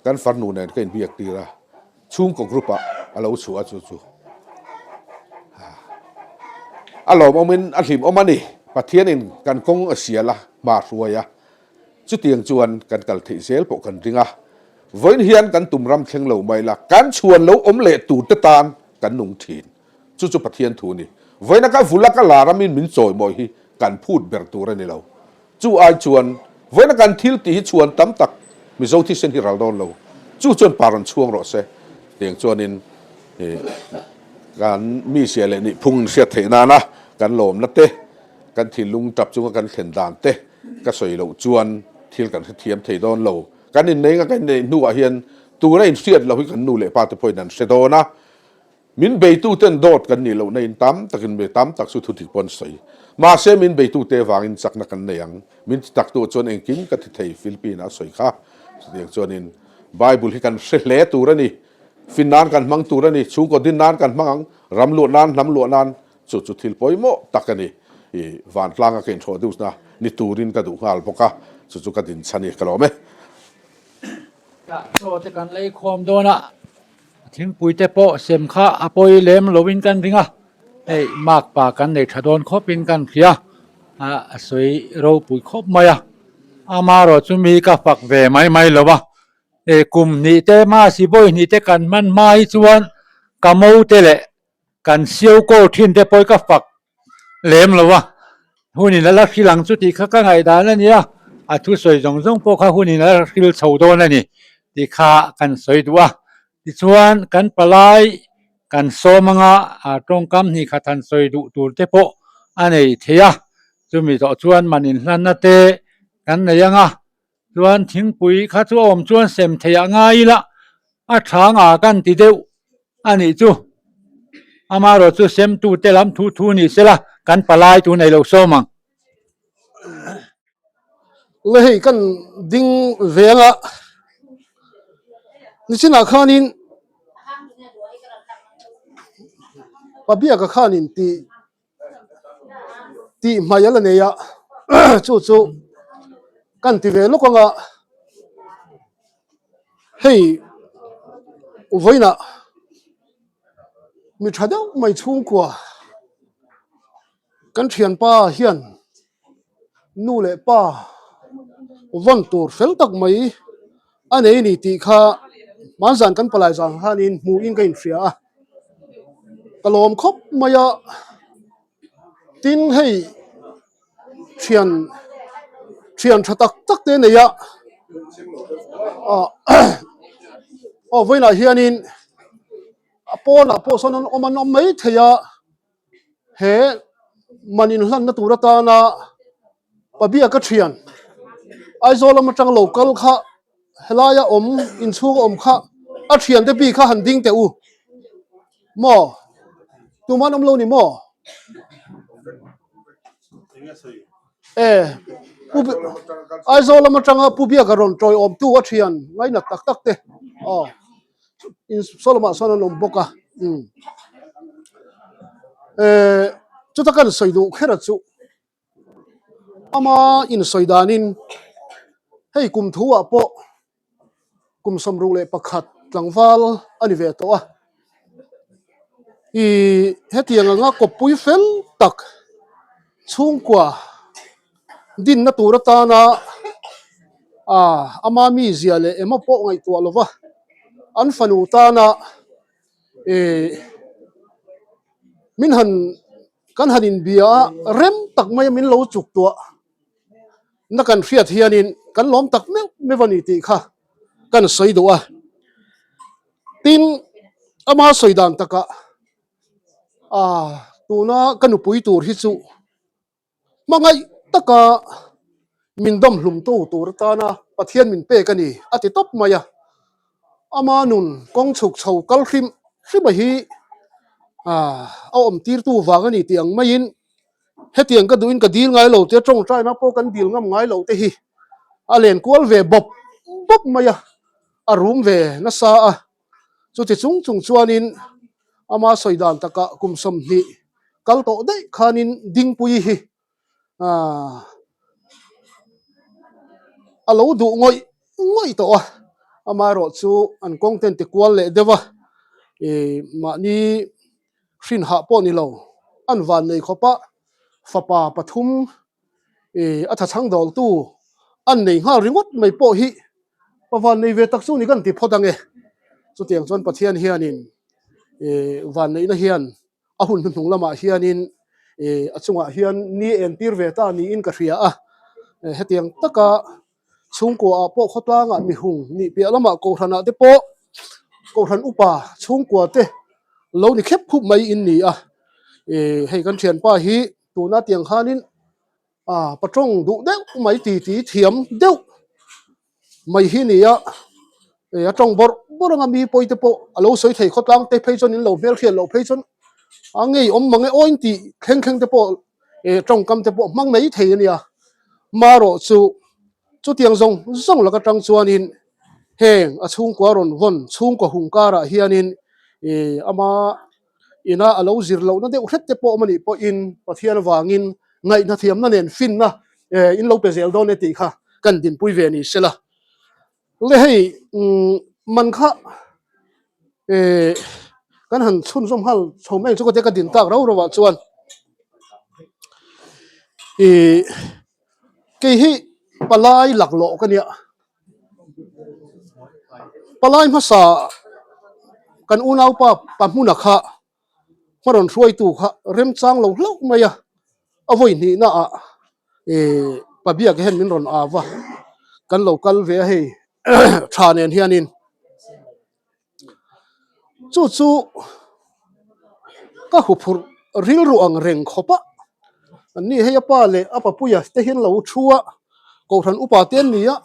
kan farnu nen ka inbiak tir a, chhungkaw group ah. A lo chhuah a chu chu. A lawmawmin a hlimawm a ni. Pathianin kan kawng a sial a, hma hruai a. Chutiang chuan kan kal theih zel pawh kan ring a. Vawiin hian kan tum ram thleng lo mai la, kan chhuan lo awm leh turte tan kan nung thin. Chu chu Pathian thu a ni. Vawiina ka vula ka la ramin min chawimawi hi kan phut ber tur a ni lo. Chu ai chuan vawiina kan thil tih hi chhuan tam tak Mizo thisen hi ral dawn lo. Chu chuan pa rawn chhuang rawh se. Tiang chuanin kan mizia leh nihphung hriat theih nana kan lawmna te, kan thinlung tap chunga kan thlen dan te ka sawi loh chuan thil kan hrethiam thei dawn lo. Kan innei nga kan inneih hnuah hian tuna inhriat loh hi kan nu leh pa te pawhin an hre dawn a. Min beituten dawt kan nih lohna in tam takin mi tam tak chu thudik pawh an sawi. Mahse min beitute vangin chakna kan nei ang. Min ti taktu chuan engkim ka ti thei Philippine ah a sawi kha. Chutiang chuanin Bible hi kan hre hle tur a ni. Fin nan kan hmang tur a ni. Chhungkaw din nan kan hmang ang. Ram luah nan, hnam luah nan chu chu thil pawimawh tak a ni. I vantlanga ka introduce na ni turin ka duh nghal bawk a. Chu chu ka din chhan i ka lawm e. Tah chaw te kan lei khawm dawn a. Thingpui te pawh sem kha a pawi lem lovin kan ring a, hei makpa kan nei tha dawn khawpin kan hria a, a sawi ropui khawp mai a, amarawh chu mi ka fak ve mai mai lo a, hei kum hnih te mahse vawi hnih te kan hman hma hi chuan ka mo te leh Kan siau kawl thin te pawh ka fak lem lo a, hunin a la hril ang chu tih kha ka ngaihdan a ni a, a thusawi zawng zawng pawh kha hunin a la hril chho dawn a ni tih kha kan sawi duh a. Tichuan kan palai kan sawm anga tawngkam hnih khat han sawi duh tur te pawh a nei thei a, chumi zawh chuan man inhlanna te kan nei anga Chuan thingpui kha chu a awm chuan sem theih ah ngai ila a tha nga kan ti deuh a nih chu. Amaherawh chu semtu te lam thu thu ni sela kan palai tu nei lo sawm ang. Le hei kan ding veng a, nichinah khanin Pabiaka khanin tih tih hmai a la nei a chu chu kan ti ve lawk ang a hei vawiinah mi tha deuh mai chhungkua kan thianpa hian nu leh pa vawn tur fel tak mai a nei a ni tih kha hmanzan kan palai zan khanin hmuhin ka inhria a. Ka lawm khawp mai a, tin hei thian thian tha tak tak te nei a, ah aw vawiinah hianin a pawnah pawh sawn an awm an awm mai thei a, he man inhlanna tur atana Pabiaka thian Aizawl lam atang lo kal kha helaia awm inchhung a awm kha a thian te bik kha han ding teh u maw tumah an awm lo ni maw e pu Aizawl lam atanga Pu Biaka rawn tawiawm tu a thian ngainat tak tak te aw in saw lamah sawn an awm bawk a umm eh chuta kan sawi duh kher a chu Ama insawi danin hei kum thu ah pawh kum 61 tlangval a ni ve tawh a, ih hetiang anga kawppui fel tak chhungkua dinna tur atana ah ama mizia leh emaw pawh ngaihtuah lova an fanu tana ih min han Kan han inbia a, rem tak maia min lo chuk tuah na kan hriat hianin kan lawm tak meuh meuh a ni tih kha kan sawi duh a. Tin, ama sawi dan takah ah tuna ka nupui tur hi chu hmangaih taka min dawm hlumtu tur atana Pathian min pek a ni a ti tawp mai a. Ama nun kawng chhuk chho kal hrim hrima hi a awm tirtu vang a ni tih ang maiin hetiang ka duhin ka dil ngai lo te tawngtaina pawh kan dil ngam ngai lo te hi a len kual ve bawp bawp mai a, a rum ve nasa a. Chuti chung chung chuanin ama sawi dan takah kum 20 kal tawh daih khanin Dingpui hi a lo duh ngawih ngawih tawh a, amaherawh chu an kawng ten ti kual leh deuh a. Ih mahni hrin hah pawh ni lo an van nei khawp a, fapa pathum ih a thachhang dawltu an nei nghal ringawt mai pawh hi pa van nei ve tak chu ni kan ti phawt ang e. Chutiang chuan Pathian hianin ih vanneihna hian a hun hnuhnung lamah hianin ih a chungah hian ni entir ve ta niin ka hria a, hetiang taka chhungkua ah pawh khawtlangah mihung nih piah lamah kohhranah te pawh kohhran upa chhungkua te lo ni khep khup mai in ni a, ih hei kan thianpa hi tuna tiang khanin ah patawng duh deuh mai ti ti thiam deuh mai hi ni a, ih a tawng bawrh bawrh anga mi pawi te pawh a lo sawi thei khawtlang te phei chuan in lo hmelhriat loh phei chuan a ngei awm mang e aw in tih thleng thleng te pawh eh tawngkam te pawh hmang mai thei a nia marawh chu chutiang zawng zawng laka tang chuanin heng a chhungkua rawn vawn chhungkaw hung karah hianin ih ama ina a lo zir lohna deuh hret te pawh awm a nih pawhin Pathian avangin ngaihna thiamna nen finna eh in lo pe zel dawn e tih kha kan dinpui ve ni sela. Le hei man kha eh kan han chhunzawm nghal chho mai ang chu ka tia ka din tak rau rau ah chuan ih kei hi palai laklawh ka nia palai hmasa kan unaupa pa hmuna kha hma rawn hruaitu kha remchang lo hlauh mai a, a vawi hnihna ah ih pa biak hian min rawn au va, kan lo kal ve a hei tha nen hianin chu chu ka huphurh rilru ang reng khawp a, an ni hei a pa leh a papuia te hian lo thu a, kohhran upa te an ni a,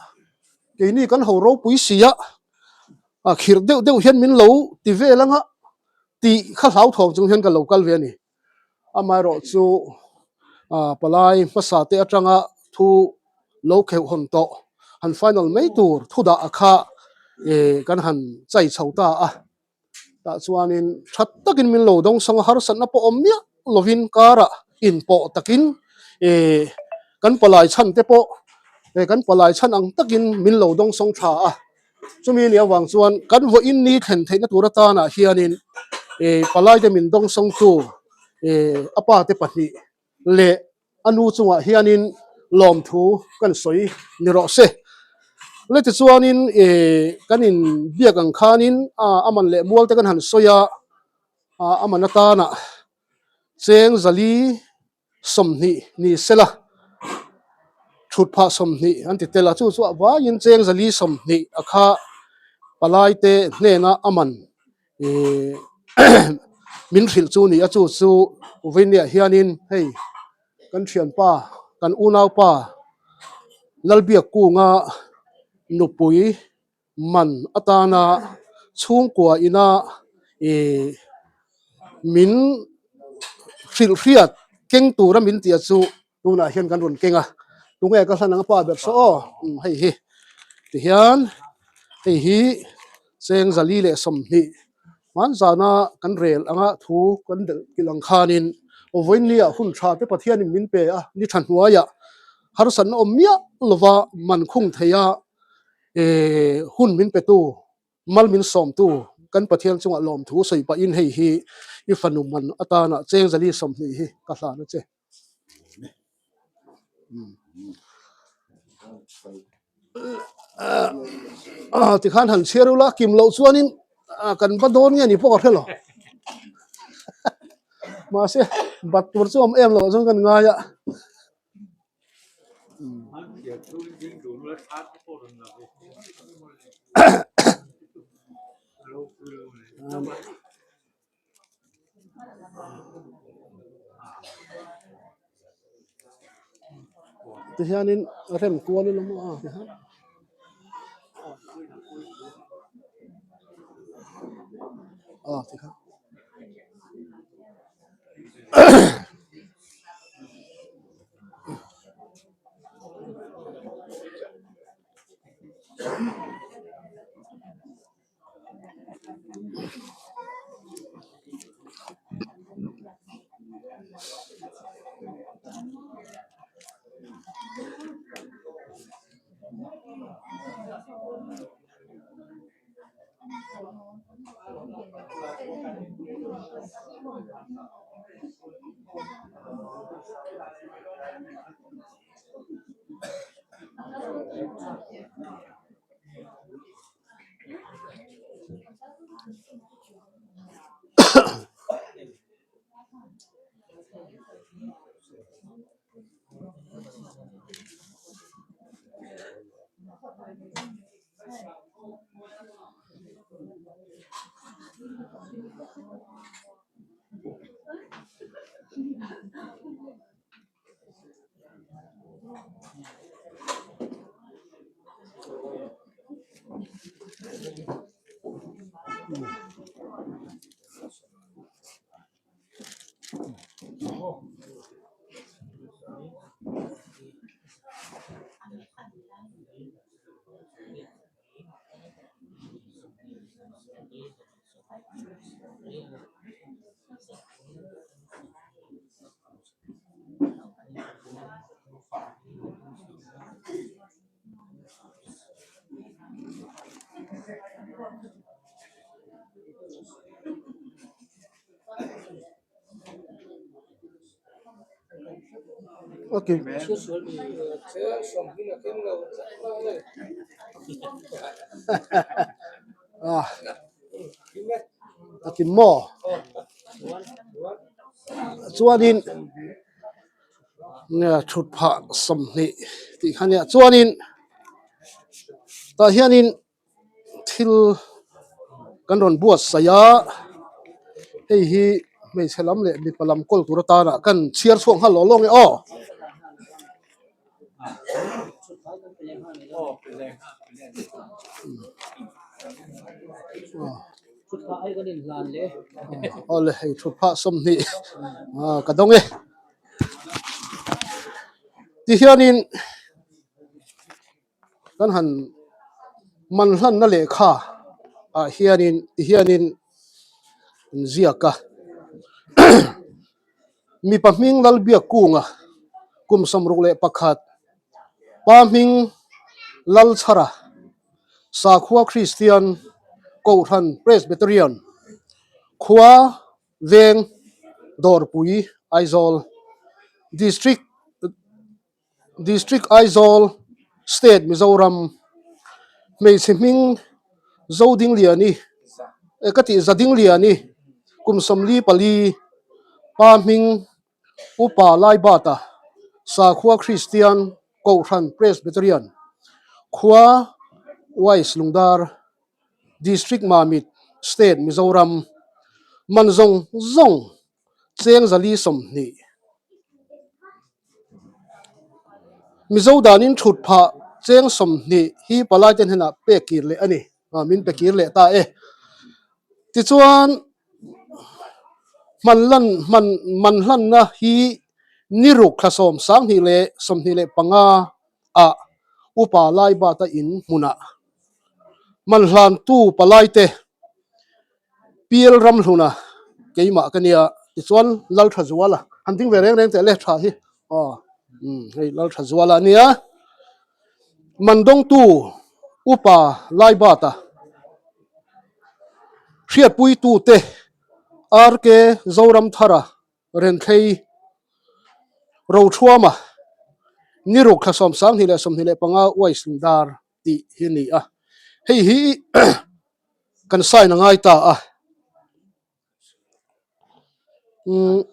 keini kan ho ropui si a, a khirh deuh deuh hian min lo ti vel ang a. tih kha hlauthawng chung hian ka lo kal ve a ni. Amaherawh chu palai hmasa te atanga thu lo kheuh hawn tawh han final mai tur thu dah a kha kan han chai chho ta a. Tah chuanin tha takin min lo dawng sawng a, harsatna pawh awm miah lovin karah inpawh takin kan palai chhan te pawh kan palai chhan ang takin min lo dawng sawng tha a. Chumi nih avang chuan kan vawiin ni thlen theihna tur atanah hianin ih palaite min dawngsawngtu ih a pate pahnih leh a nu chungah hianin lawmthu kan sawi ni rawh se. Le tichuanin ih kan inbiak ang khanin a man leh mual te kan han sawi a, a man atanah cheng zali 20 ni sela thut phah 20 an ti tel a chu chu a vaiin cheng zali 20 a kha palai te hnena a man ihh min hrilh chu a ni a chu chu vawinia hianin hei kan thianpa kan unaupa Lalbiakkunga nupui man atana chhungkua ina ih min hrilh hriat keng tura min tih chu tunah hian kan rawn keng a tunge ka hlan ang a pa ber saw aw hei hi tihian hei hi cheng zali leh 20 hmanzana kan rel anga thu kan delh kilh ang khanin vawinia hun tha te Pathianin min pe a ni tha hnuaiah harsatna awm miah lova man khung thei a. Eh hun min petu, mal min sawmtu kan Pathian chungah lawmthu sawi pahin hei hi i fanu man atana cheng zali 20 hi ka hlan a che. Tikhan han chhiar ula kim loh chuanin kan va dawn nge ni pawh ka hre lo. Mahse bat tur chu awm em loh chuan kan ngai a. Tihianin rem kual ila maw a tihian. A tikhan. Okay. Ah. A kim maw? Chuanin thut phah 20 tih kha nia. Chuanin tah hianin thil kan rawn buatsaih a, hei hi hmeichhe lam leh mipa lam kawl tur atana kan chhiar chhuak nghal lawk lawk nge aw. Awle hei thut phah 20 ka dawng e. Tihianin kan han man hlanna lehkha ah hianin tihianin an ziak a mipa hming Lalbiakkunga kum 61 pa hming Lalchhara sakhua Kristian Kohhran Presbyterian khua veng Dawrpui Aizawl District District Aizawl, State Mizoram, hmeichhe hming Zodingliani, eh ka tih Zadingliani, kum 44, pa hming Upa Laibata, Sakhua Kristian, Kohhran Presbyterian, khua Wise Lungdar, District Mamit, State Mizoram, man zawng zawng Cheng 420. Mizo danin thut phah cheng 20 hi palaite hnenah pek kir leh a ni. Min pe kir leh ta e. Tichuan, hman lan hman man hlanna hi ni ruk thla sawm 2025 ah upa Laibata in hmunah man hlantu palaite Pial Ramhluna keimah ka nia tichuan Lalthazuala han ding ve reng reng teh le tha hi aw umm hei Lalthazuala a nia Mandawngtu Upa Laibata hriatpuitute RK Zoramthara Renthlei Rothuama ni ruk thla sawm 2025 Uaisundar tih hi a ni a hei hi kan sign a ngai ta a umm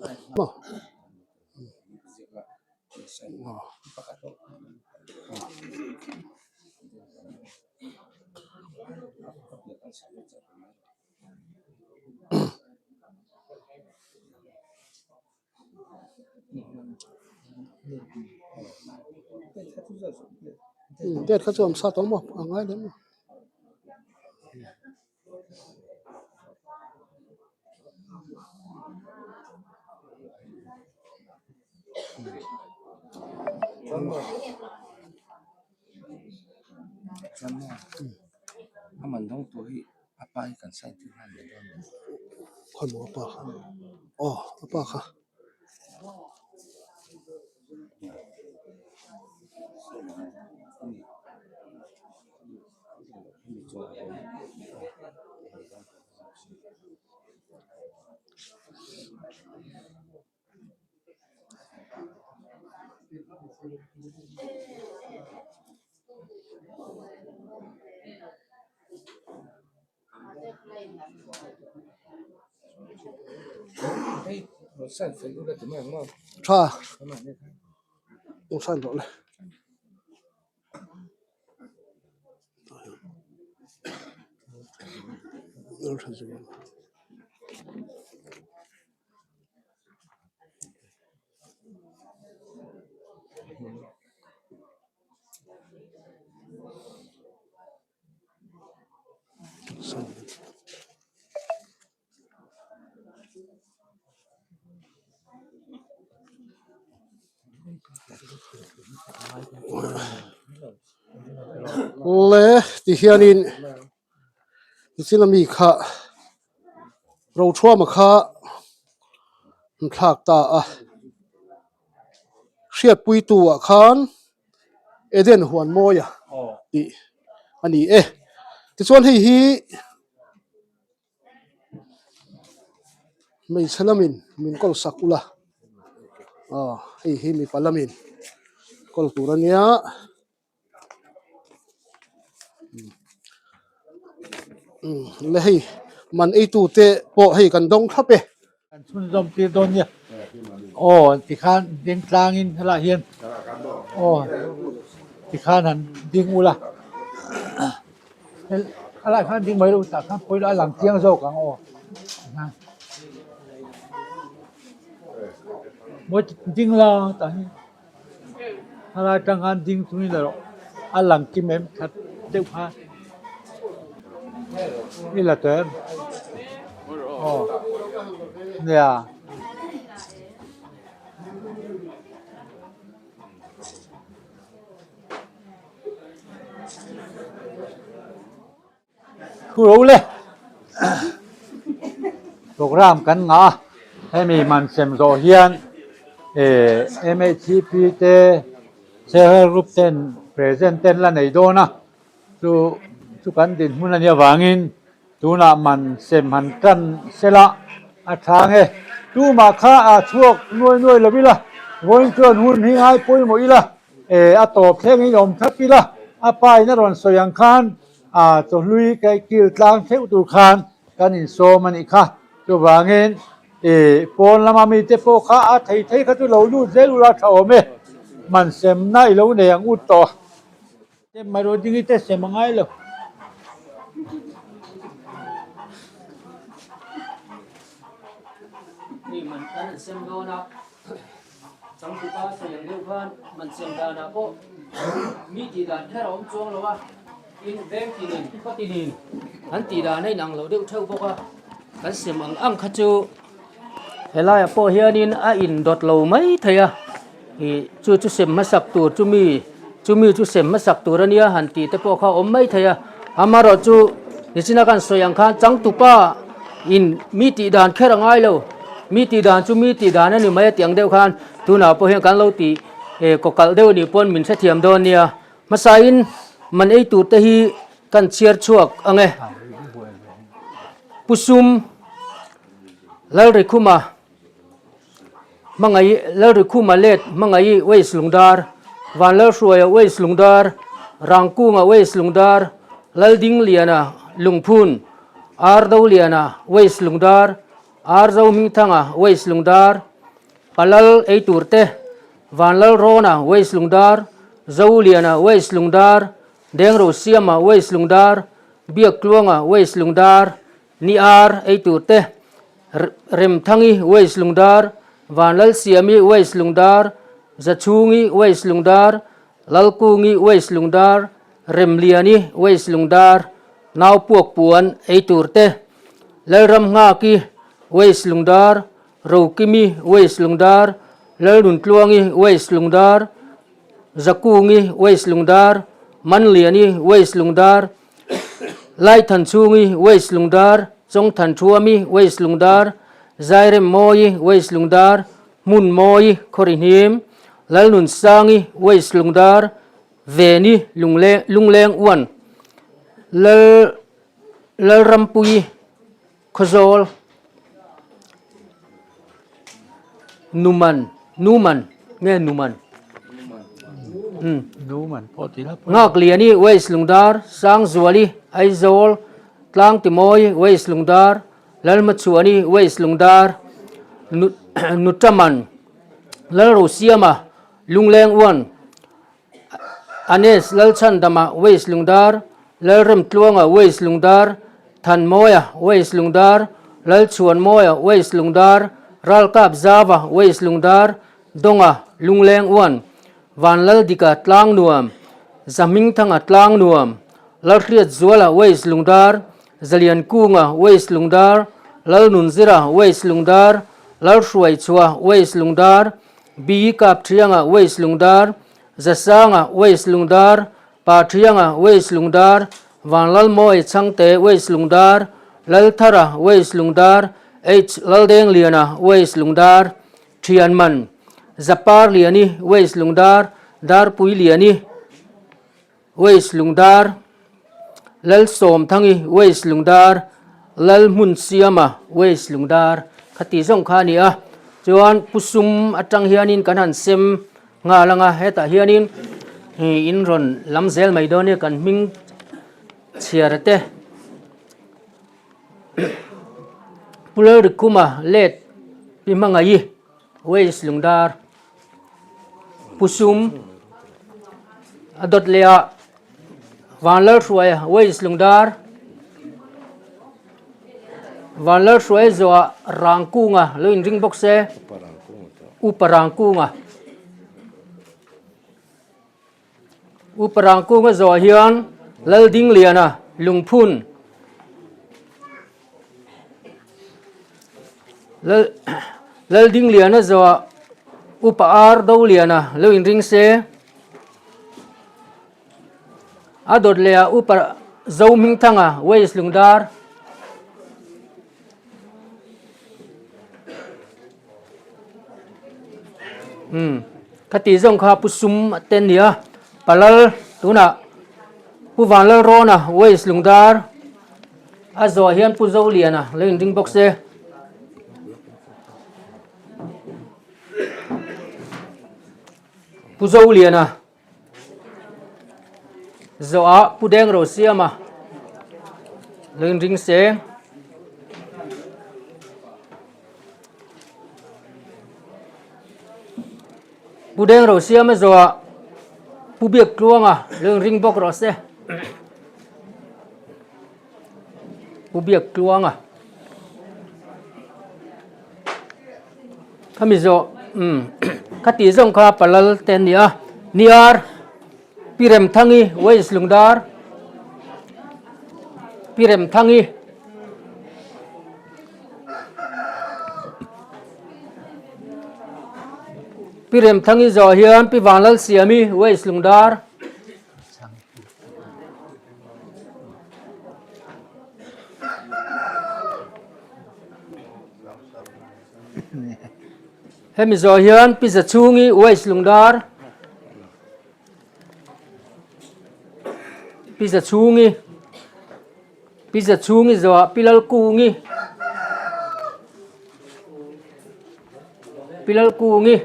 Date kha chu awm sa tawh maw a ngai lem lo. Khawi maw a pa kha aw a pa kha. Tha sign rawh le. Le ti hianin nichin ami kha Rothuama kha an thlak ta a hriatpuitu ah khan Eden huan mawia tih a ni e tichuan hei hi. Hmeichhe lamin min kawl sak ula aw hei hi mipa lamin kawl tur a nia le hei man eitu te pawh hei kan dawng thlap e. Kan chhunzawm tir dawn nia. Aw tikhan ding tlangin helaiah hian aw tikhan han ding ula helaiah khan ding mai lo tah khan pawh ila a lang chiang zawk ang aw mawi ding la tah hian helai atang khan ding chungin la rawh a lang kim em that deuh khan i la tawh em aw nia. Thu ro le program kan ngah a hemi man sem zawh hian eh MHCP te Sehar group ten present ten la nei dawn a chu chu kan dinhmun a nih avangin tunah man sem han tan sela a tha nge tumah kha a chhuak nuai nuai lo ila vawiin chuan hun hi ngai pawimawh ila eh a tawp thleng in awm thlap ila a pa in a rawn sawi ang khan A chawhlui kaih kil tlang theuh tur khan kan insawm a nih kha. Chuvangin i pawn lama mite pawh kha a thei thei kha chu lo lut zel ula tha awm e. Man semna i lo nei ang ut tawh. Tem mai rawh ding i te sem a ngai lo. Hei man kan an sem dawn a. Changtupa sawi ang deuh khan man sem danah pawh mi tih dan kher a awm chuang lo a, tin veng tinin khaw tinin an tih dan a inang lo deuh theuh bawk a, kan sem ang ang kha chu helaiah pawh hianin a indawt lo mai thei a, ih chu chu sem hmasak tur chumi chumi chu sem hmasak tur a nia han tih te pawh kha a awm mai thei a, amaherawh chu nichina kan sawi ang khan changtupa in mi tih dan kher a ngai lo mi tih dan chu mi tih dan a ni mai a tih ang deuh khan tunah pawh hian kan lo tih eh kaw kalh deuh a nih pawn min hrethiam dawn nia hmasain man ei tur te hi kan chhiar chhuak ang e Pu Sum Lalrikhuma. Hmangaih Lalrikhuma let Hmangaih Waste Lungdar, Vanlalhruaia Waste Lungdar, Rangkunga Waste Lungdar, Laldingliana Lungphun, Ardoliana Waste Lungdar, Arzohmingthanga Waste Lungdar, Palal Eiturte, Vanlalrawna Waste Lungdar, Zoliana Waste Lungdar, Dengrosiama Waste Lungdar, Biaktluanga Waste Lungdar, Ni-ar eiturte, Remthangi Waste Lungdar, Vanlalsiami Waste Lungdar, Zachhungi Waste Lungdar, Lalkungi Waste Lungdar, Remliani Waste Lungdar, Naupuakpuan eiturte, Lalramnghaki Waste Lungdar, Rokimi Waste Lungdar, Lalnuntluangi Waste Lungdar, Zakungi Waste Lungdar, Manliani Waste Lungdar, Laithan chhungi Waste Lungdar, Chawngthan Thuami Waste Lungdar, Zairem Mawi Waste Lungdar, Hmun Mawi Khawrihnim, Lalnun Sangi Waste Lungdar, Veni Lungleng Uan, Lal Lalrampui Khawzawl, Numan, Numan nge Numan? Nghakliani West Lungdar, Sangzuali Aizawl, Tlangtimawi West Lungdar, Lalhmachhuani West Lungdar, Nutraman, Lalrosiama Lungleng Uan, Anes Lalchhandama West Lungdar, Lalremtluanga West Lungdar, Thanmawia West Lungdar, Lalchhuanmawia West Lungdar, Ralkap Zava West Lungdar, Donga Lungleng Uan, Vanlaldika Tlangnuam, Zahmingthanga Tlangnuam, Lalhriatzuala West Lungdar, Zaliankunga West Lungdar, Lalnunzira West Lungdar, Lalhruaichhuah West Lungdar, B Kapthianga West Lungdar, Zasanga West Lungdar, Pathianga West Lungdar, Vanlalmawi Chhangte West Lungdar, Lalthara West Lungdar, H Laldengliana West Lungdar, Thianman, Zapar Liani West Lungdar, Darpui Liani West Lungdar, Lalsawmthangi West Lungdar, Lalhmunsiama West Lungdar khati zawng kha a ni a. Chuan Pu Sum atang hianin kan han sem nghal ang a, hetah hianin in rawn lam zel mai dawn nia kan hming chhiar te. Pu Lalrikhuma let Pi Hmangaih West Lungdar. Pu Sum a dawt leh a Vanlalhruaia West Lungdar Vanlalhruaia zawhah Rangkunga lo inring bawk se Upa Rangkunga Upa Rangkunga zawhah hian Laldingliana Lungphun Lal Laldingliana zawhah Upa Ar Doliana lo inring se. A dawt leh ah Upa Zohmingthanga West Lungdar Umm khati zawng kha Pu Sum a te nia Palal tunah Pu Vanlalrawna West Lungdar a zawh hian Pu Zoliana lo inring bawk se. Pu Zoliana zawhah Pu Deng Rosiama lo inring se. Pu Deng Rosiama zawhah Pu Biak Tluanga lo inring bawk rawh se. Pu Biak Tluanga. Khami zawh umm khati zawng kha Palal te an ni a. Niar Pi Remthangi West Lungdar Pi Remthangi Pi Remthangi zawh hian Pi Vanlalsiami West Lungdar Hemi zawh hian Pi Zachhungi West Lungdar Pi Zachhungi Pi Zachhungi zawhah Pi Lalkungi Pi Lalkungi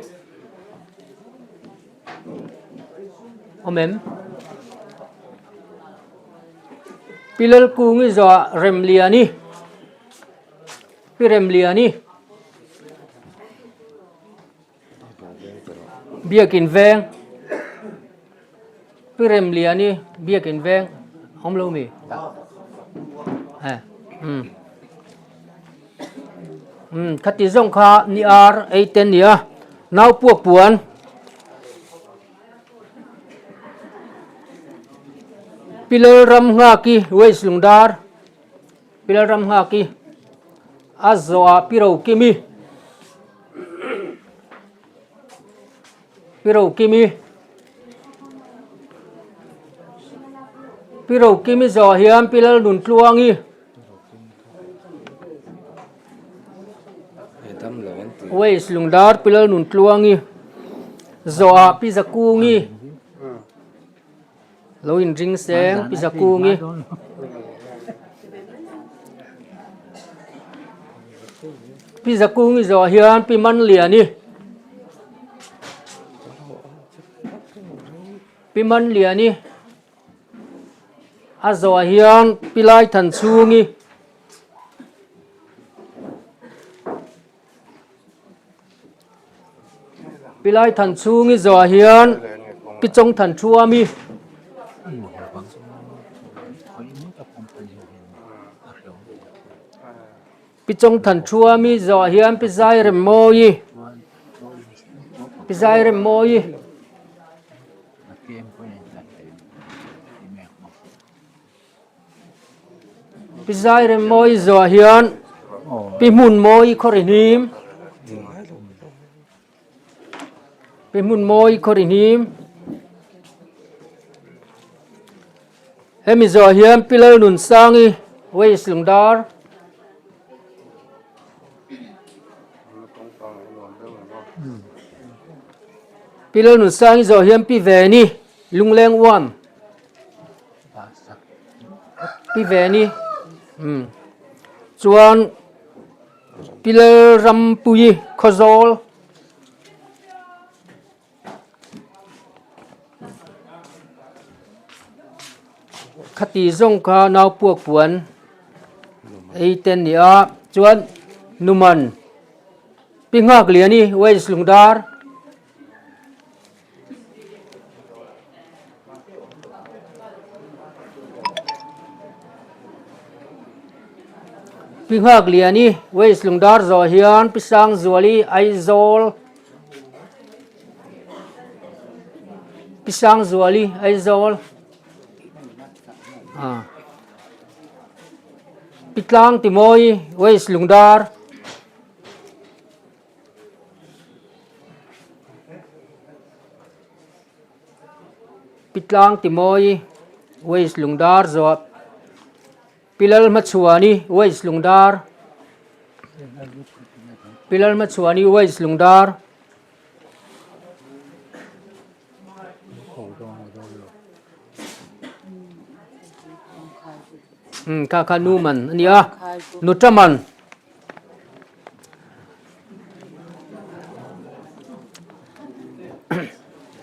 Awm em? Pi Lalkungi zawhah Remliani Pi Remliani Biakin veng Pi Remliani Biakin veng awm lo mi? Eh umm umm khati zawng kha ni ar ei te nia nau puak puan Pi Lalramnghaki West Lungdar. Pi Lalramnghaki a zawhah Pi Rokimi Pi Rokimi Pi Rokimi zawhah hian Pi Lalnuntluangi Waste Lungdar Pi Lalnuntluangi zawhah Pi Zakungi Lo inring seng Pi Zakungi. Pi Zakungi zawh hian Pi Manliani. Pi Manliani a zawhah hian Pi Laithanchhungi Pi Laithanchhungi zawhah hian Pi Chawngthanṭhuami Pi Chawngthanṭhuami zawhah hian Pi Zairemmawii Pi Zairemmawii. Pi Zairemmawii zawhah hian Pi Hmunmawii Khawrihnim Pi Hmunmawii Khawrihnim Hemi zawhah hian Pi Lalnunsangi Waste Lungdar Pi Lalnunsangi zawh hian Pi Veni Lungleng Uam Pi Veni umm chuan Pi Lalrampuii Khawzawl. Khati zawng kha nau puak puan ei te an ni a chuan Numan Pi Nghak Liani Wales Lungdar Pi Nghak Liani Wales Lungdar zawh hian Pi Sangzuali Aizawl Pi Sangzuali Aizawl ah Pi Tlang Timawi West Lungdar Pi Tlang Timawi West Lungdar zawh Pi Lalhmachhuani West Lungdar Pi Lalhmachhuani West Lungdar Um kha kha nu man a nia nu ta man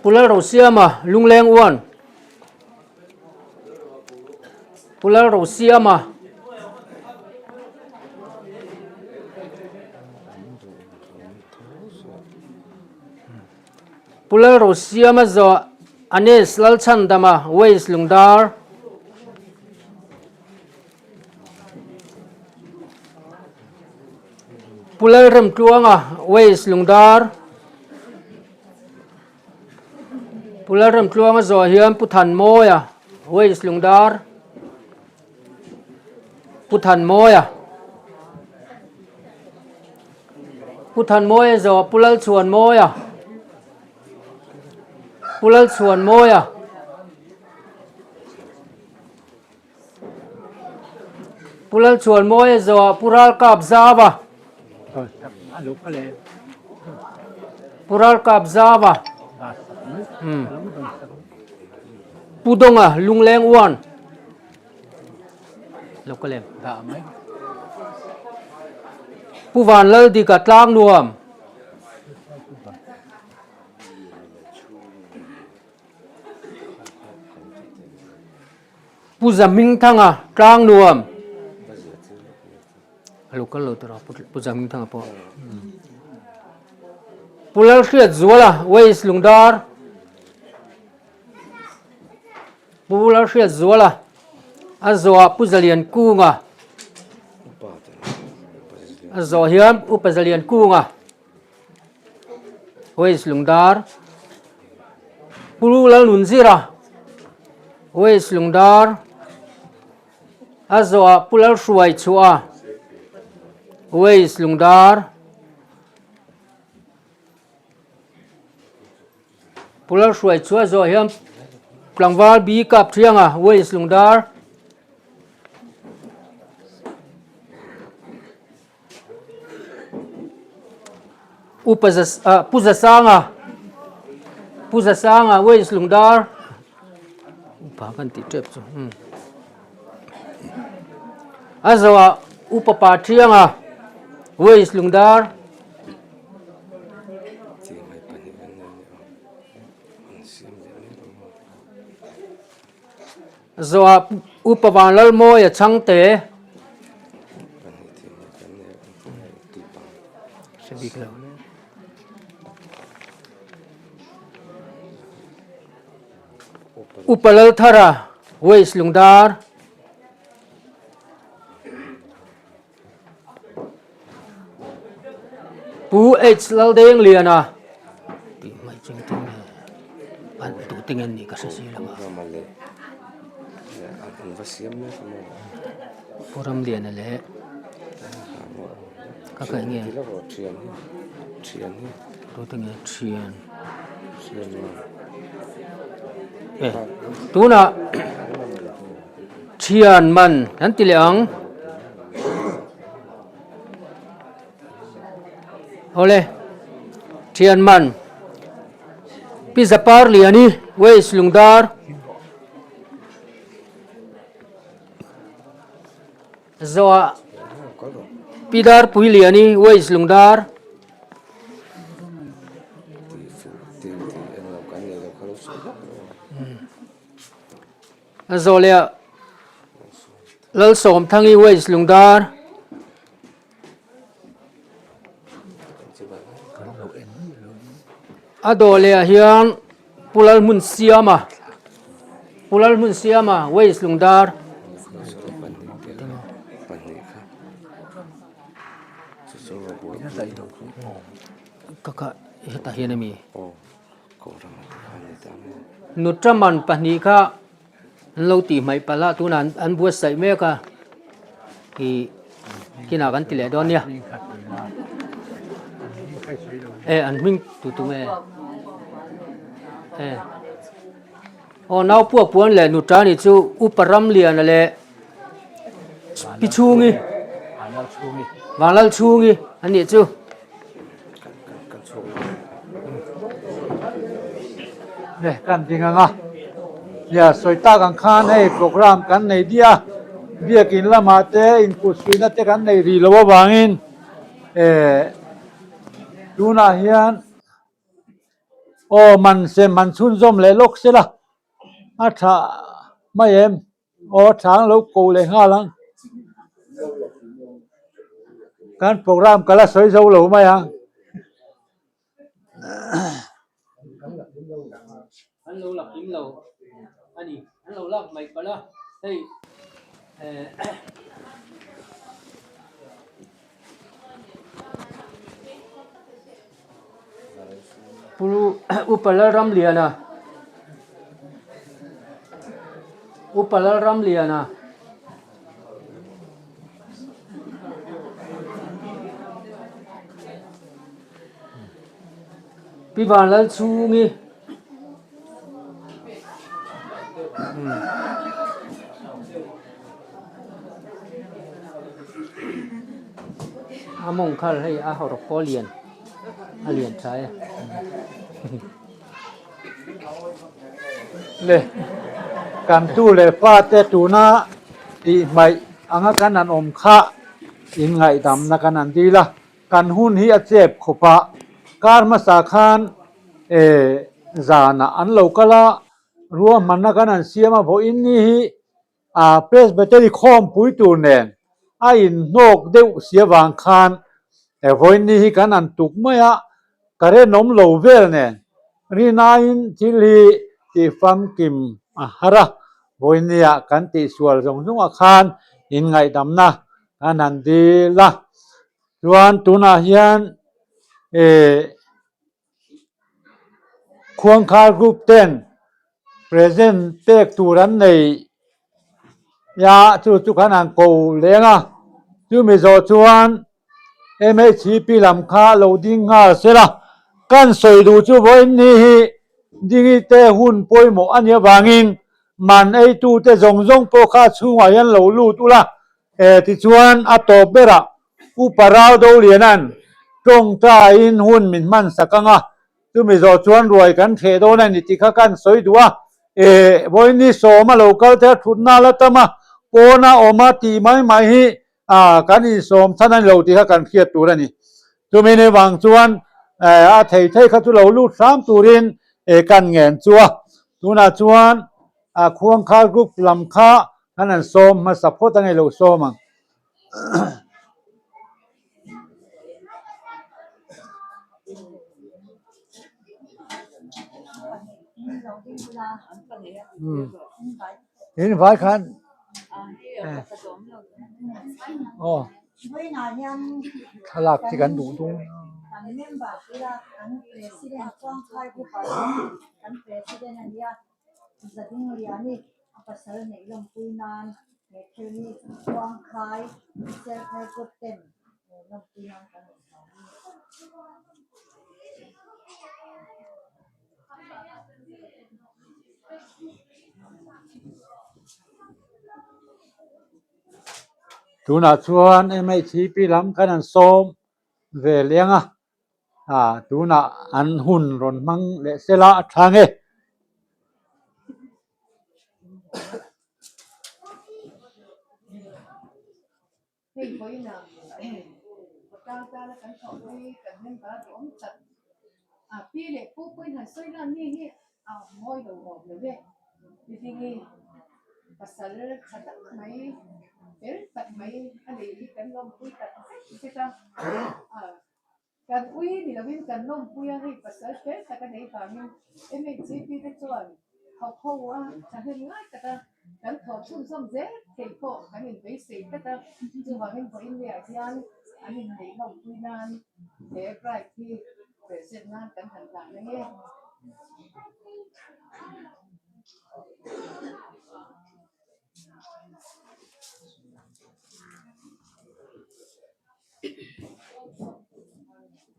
Pu Lalrosiama Lungleng uan Pu Lalrosiama Pu Lalrosiama zawh Anes Lalchhandama Waste Lungdar Pu Lalremtluanga Waste Lungdar Pu Lalremtluanga zawh hian Pu Thanmawia Waste Lungdar Pu Thanmawia Pu Thanmawia zawh Pu Lalchhuanmawia Pu Lalchhuanmawia Pu Lalchhuanmawia zawh Pu Ralkapzava Pu Ralkapzava Pu Dawnga Lungleng Uan Lo ka lem dah mai. Pu Vanlaldika tlang nuam. Pu Zamingthanga tlang nuam. Lo kal lo tura Pu Zamingthanga pawh. Pu Lalhriatzuala Waste Lungdar. Pu Lalhriatzuala a zawhah Pu Zaliankunga a zawh hian Upa Zaliankunga Waste Lungdar Pu Lalnunzira Waste Lungdar a zawhah Pu Lalhruaichhuah Waste Lungdar Pu Lalhruaichhuah zawh hian tlangval bi kap thianga Waste Lungdar Upa Pu Zasanga Pu Zasanga Waste Lungdar Upa kan tih tep chu a zawhah Upa Pa Thianga Waste Lungdar Zawhah Upa Vanlalmawia chhangte. Upa Lalthara, West Lungdar. Pu H Laldengliana tih hmaih ching ting nge an tu te nge nih ka hre si lo a. Pu Ramliana leh ka kaih nge tu te nge thian e tunah. Thian man kan ti leh ang. Awle, thian man Pi Zapar Liani West Lungdar Zoa Pi Darpui Liani West Lungdar. Zawh leh ah Lalsawmthangi West Lungdar a dawh leh ah hian Pu Lalhmunsiama Pu Lalhmunsiama West Lungdar ka kha hetah hian a mi. Nutraman pahnih kha an lo tih hmaih palh a tunah an buatsaih mek a ih kinah kan ti leh dawn nia e an hming tu tu nge e aw nau puak puan leh nutra ni chu upa Ramliana leh pi chhungi Vanlal chhungi an nih chu. Kan ding ang a, nia sawi tak ang khan hei program kan nei diah a, biakin lamah te inkutsuihna te kan nei rih loh avangin eh tunah hian aw man sem han chhunzawm leh lawk sela a tha mai em. Aw chang lo ko leh nghal ang. Kan program ka la sawi zo lo mai ang. An lo lak kim lo a ni. An lo lak mai palh a, hei eh. Pu Upa Lalramliana Upa Lalramliana Pi Vanlalchhungi A mawng khal hei a hawrawk pawh a lian a lian tha e. Le kan tu leh fa te tuna tih hmaih anga kan han awm kha inngaihdamna kan han dil a, kan hun hi a chep khawp a, kar hmasa khan eh zanah an lo kal a, ruahmanna kan han siam a vawiin ni hi A Presbytery khawmpui tur nen a inhnawk deuh si avang khan vawiin ni hi kan han tuk mai a, current awm lo vel nen rinaiin thil hi tih famkim a har a, vawiin niah kan tihsual zawng zawngah khan inngaihdamna kan han dil a, chuan tunah hian eh. Khuangkhar group ten present pek tur an nei a chu chu khan an ko leng a chumi zawh chuan MHCP lam kha lo ding nghal sela kan sawi duh chu vawiin ni hi dingi te hun pawimawh a nih avangin man eitu te zawng zawng pawh kha chhungah hian lo lut ula eh tichuan a tawp berah Upa Rau Doliana'n tawngtaiin hun min hman sak ang a, chumi zawh chuan ruai kan thleh dawn a ni tih kha kan sawi duh a. E, vawiin sawma lo kal te a thutna la tam a, pawna awm a tih mai mai hi a kan insawm chhan a ni lo tih kha kan hriat tur a ni. Chumi ni vang chuan a thei thei kha chu lo lut hram turin kan ngen chu a. Tunah chuan. Khuangkhar group lam kha kan han sawm hmasa phawt a ngei lo sawm ang. In vai khan aw thlalak chi kan duh dun. Tunah chuan MHCP lam khan an sawm ve leng a, ah tunah an hun rawn hmang leh sela a tha nge. Hei vawiinah khawtlang tana kan thawhpui kan member a duhawm tak a pi leh pu pawhin han sawi lan mi hi a mawi lo awm lo e. Titingi pasal tha tak mai fel tak mai a neih hi kan lawmpui tak zet zet a. Kan ui ni lovin kan lawmpui a, hei pasal fel tak a nei vangin MHGP te chuan thawk ho a thahnem ngai taka kan thawh chhunzawm zel thei pawh kan inbeisei tlat a, chuvangin vawiin lehah hian an inneih lawmpui nan he bride hi present nan kan han hlan ang e.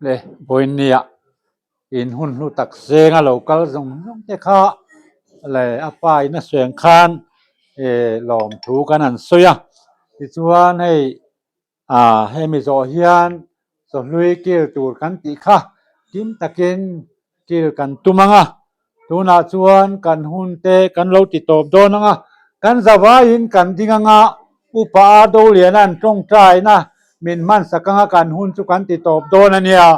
Le vawiinniah in hun hlu tak zenga lo kal zawng zawng te kha le a pa in a suang khan eh lawmthu kan han sawi a tichuan hei ah hemi zawh hian chawhlui kil tur kan tih kha kim takin kil kan tum ang a Tunah chuan kan hun te kan lo ti tawp dawn ang a, kan zavaiin kan ding ang a, Upa Ardoliana'n tawngtaina min hmansak ang a kan hun chu kan ti tawp dawn a nia,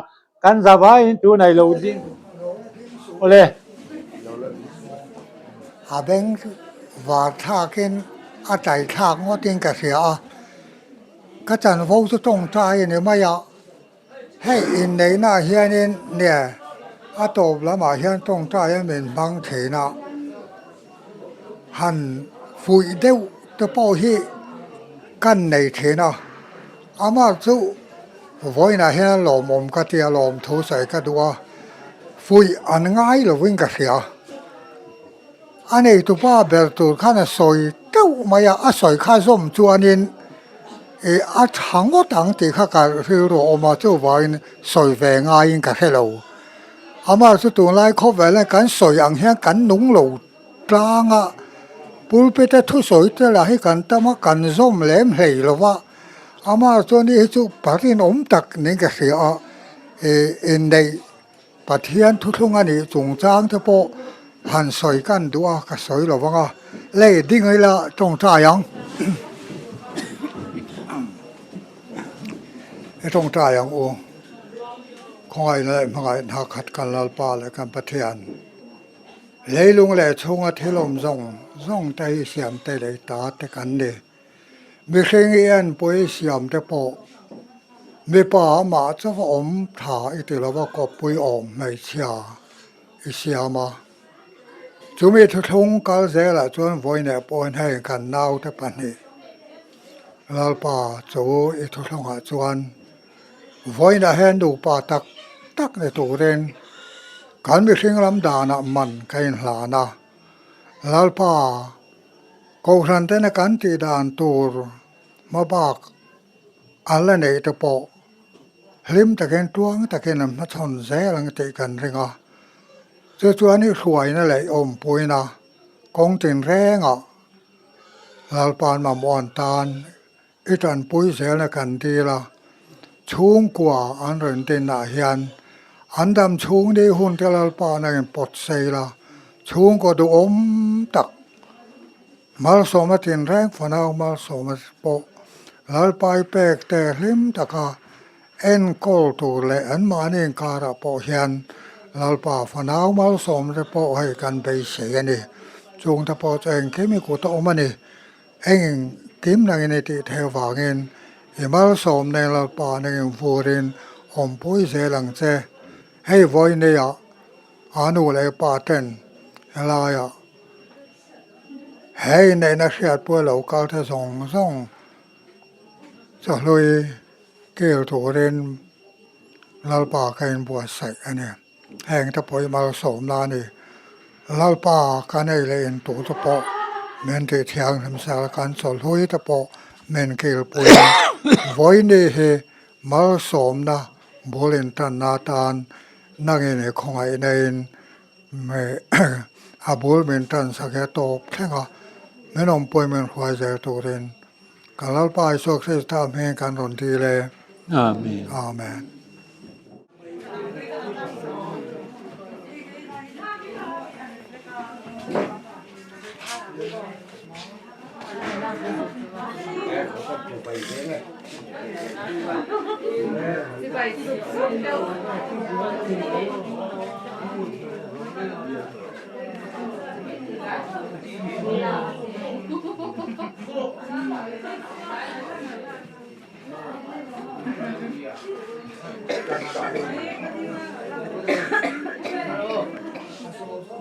kan zavaiin tunah i lo ding awle. A beng var thlakin a tai thlak ngawtin ka hria a, ka chanvo chu tawngtai a ni mai a. Hei inneihnaah hianin nia a tawp lamah hian tawngtai a min hmang thin a, han fuih deuh te pawh hi kan nei thin a, amah chu vawiinah hian lawmawm ka tia lawmthu sawi ka duh a, fuih an ngai lovin ka hria. A neitupa ber tur khan a sawi teuh mai a, a sawi kha zawm chuanin ih a tha ngawt ang tih kha ka rilru a awm a, chuvangin sawi ve ngaiin ka hre lo. Amah chu tunlai khawvel hian kan sawi ang hian kan nung lo tlang a, pulpit a thusawi te lah hi kan tam a, kan zawm lem hlei lo va, amah chuan hi chu parinawm tak niin ka hria a, ih inneih Pathian thuthlung a nih chungchang te pawh han sawi kan duh a, ka sawi lo vang a, lei ding ila tawngtai ang. I tawngtai ang u. Khawngaihna leh hmangaihna khat kan Lalpa leh kan Pathian. Leilung leh chhunga thil awm zawng zawng te hi siamte leh ta te kan ni. Mihring i enpui siam te pawh mipa amah chauh a awm tha i ti lova kawppui awm hmeichhia i siam a. Chumi thuthlung kal zelah chuan vawiineh pawhin hei kan naute pahnih Lalpa chu i thuthlungah chuan vawiinah hian nupa tak tak ni turin kan mihring lam danah man ka inhlan a. Lalpa. Kohhran tena kan tih dan tur hmabak an la neih te pawh hlim takin tluang takin an hmachhawn zel ang tih kan ring a. Chu chuan i hruaina leh i awmpuina kawng tinrengah Lalpa'n mamawh an tan I tanpui zelna kan dil a, chhungkua an rawn dinah hian an dam chhung ni hun te Lalpa'n a inpawt sei la, chhungkaw duhawm tak malsawmna tinreng fanau malsawmna pawh Lalpa i pek te hlim taka enkawl tur leh anmahni inkarah pawh hian Lalpa fanau malsawmna te pawh hei kan beisei a ni. Chungte pawh chu engkim i kut a awm a ni. Eng engkim nangin i tih theih avangin i malsawm neng Lalpa nangin vurin awmpui zel ang che. Hei vawinia a nu leh pa ten helaiah he inneihna hriatpui lo kal te zawng zawng chawhlui kil turin Lalpa ka inbuatsaih a ni. Heng te pawh i malsawmna a ni. Lalpa ka nei leh in tur te pawh min tih thianghlim sel kan chawhlui te pawh min kilpui a. Vawiini hi malsawmna bul intanna atan nangin i khawngaihna in a bul min tansak hi a tawp thleng a, min awmpui min hruai zel turin Kan Lalpa Isua Krista hming kan rawn dil e. Amen. Amen.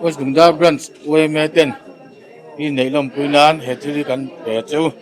West Lungdar Branch yma ten i neih lawmpui nan he thil hi kan pe a cheu.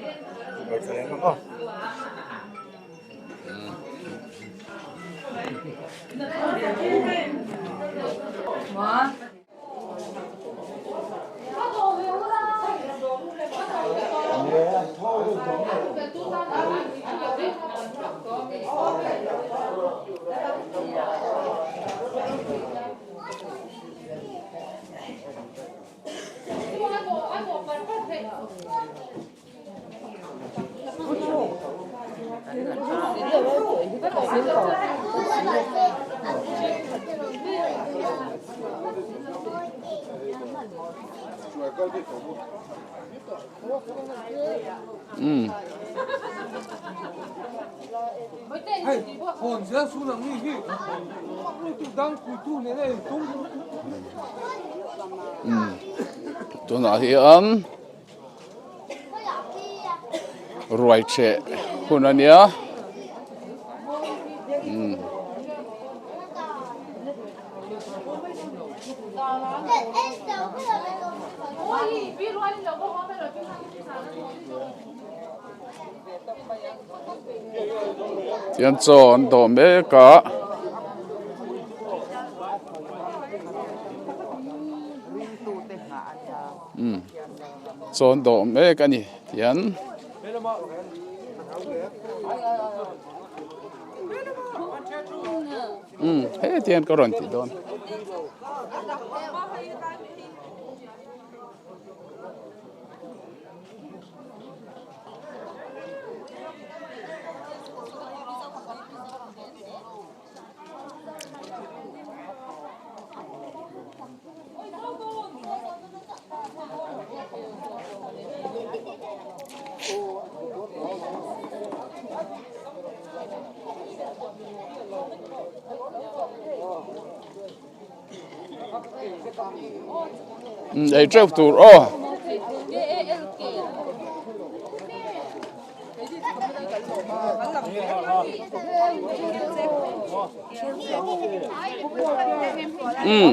Tunah hian Ruai cheh hun a nia umm. Tihian chaw an dawh mek a. Umm chaw an dawh mek a ni tihian umm heti hian ka rawn tih dawn. Ei teuh tur aw. Umm.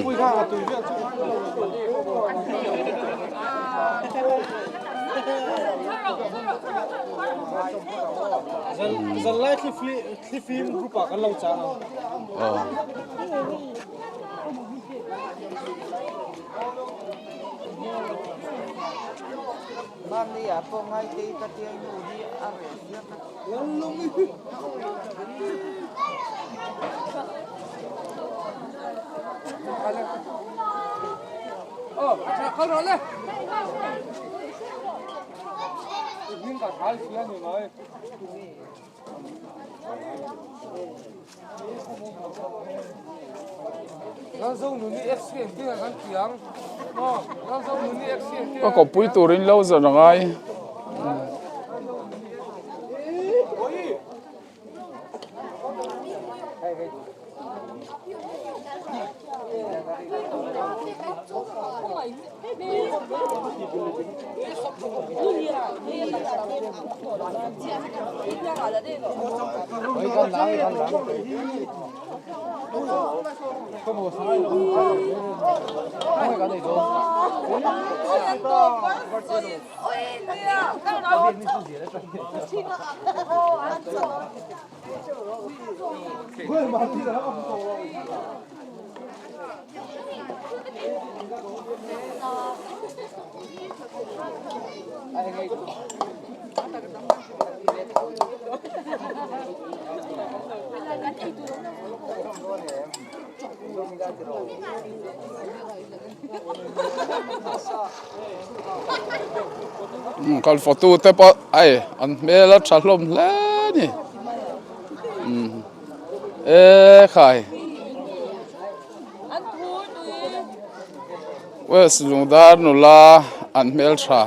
Ka kawppui turin lo zawrh a ngai. Kal photo te pawh hei an hmel a tha hlawm hle a ni e khai west lungdar nula an hmel tha.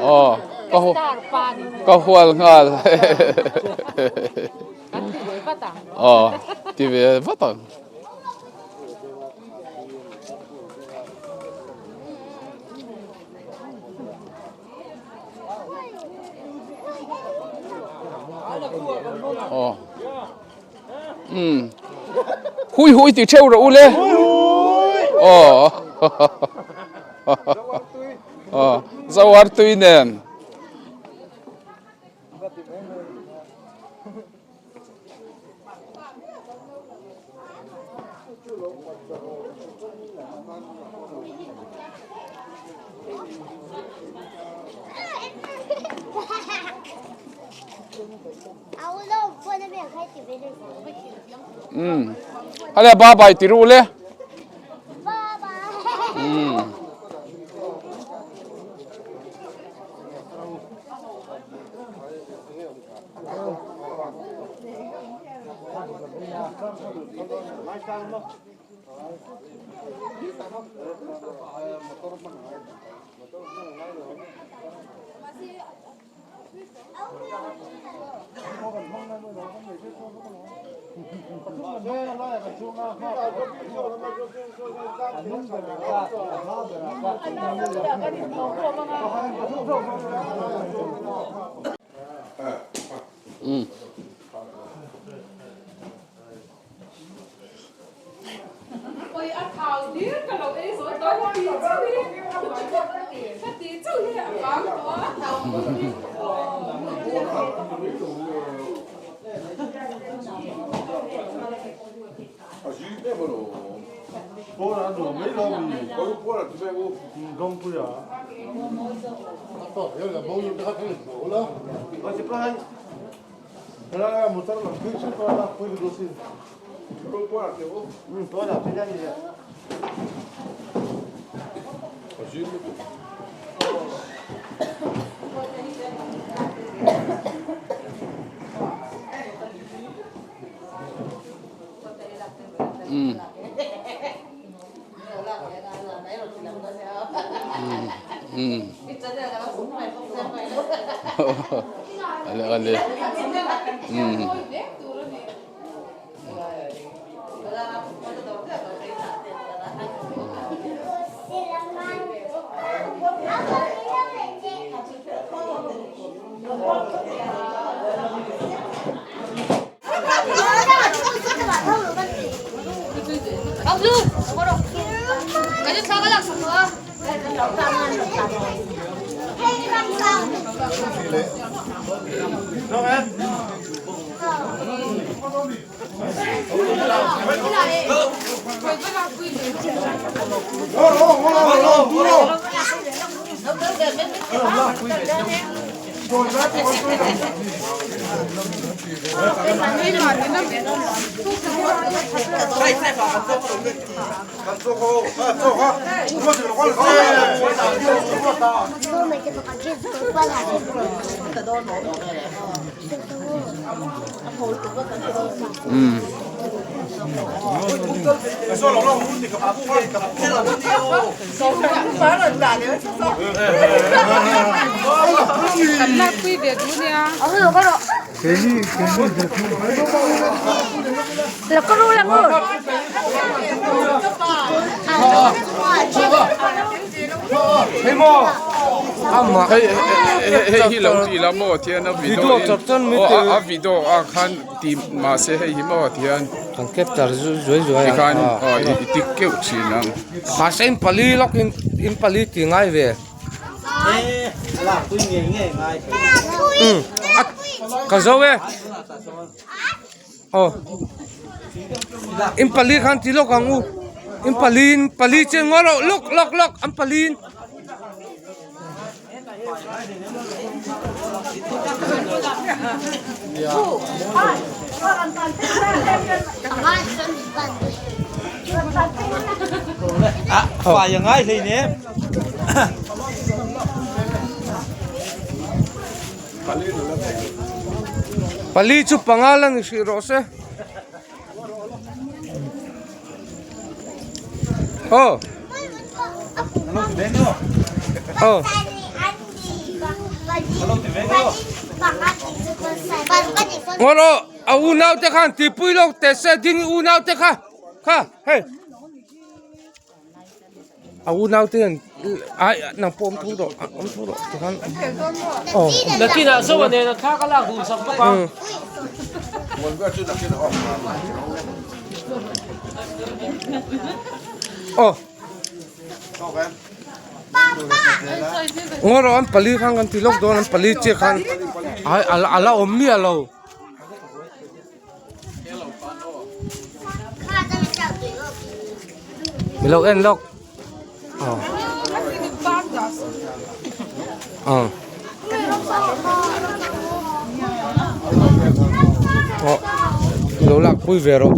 Aw ka ka hual nghal aw ti ve vat ang. Aw umm hui hui ti theuh rawh u le aw aw zoar tui nen. Umm hale ba bai ti ru le umm. Hei hei hi lo ti la maw tian a video in aw a video ah khan ti mahse hei hi maw tian kan capture zuai zuai ti khan aw i tik keuh thin ang. Mahse in pali lawk in in pali ti ngai ve. Ka zo e. Aw in pali khan ti lawk ang u in pali in pali chen ngaw loh lawk lawk lawk an pali in. Pali chu panga la ni hrih rawh se. Aw. Aw. Ngaw rawh a unau te khan tihpui lawk teh se ding unau te kha kha hei. A unau te hian ai nang pawh awm tho rawh awm tho rawh tikhan aw Nakinah Zoa nena thla ka lak dun sak bawk a. Aw Ngaw rawh an pali khan kan ti lawk dawn an pali chiah khan ai a la awm miah lo. Mi lo en lawk aw aw aw lo lak pui ve rawh.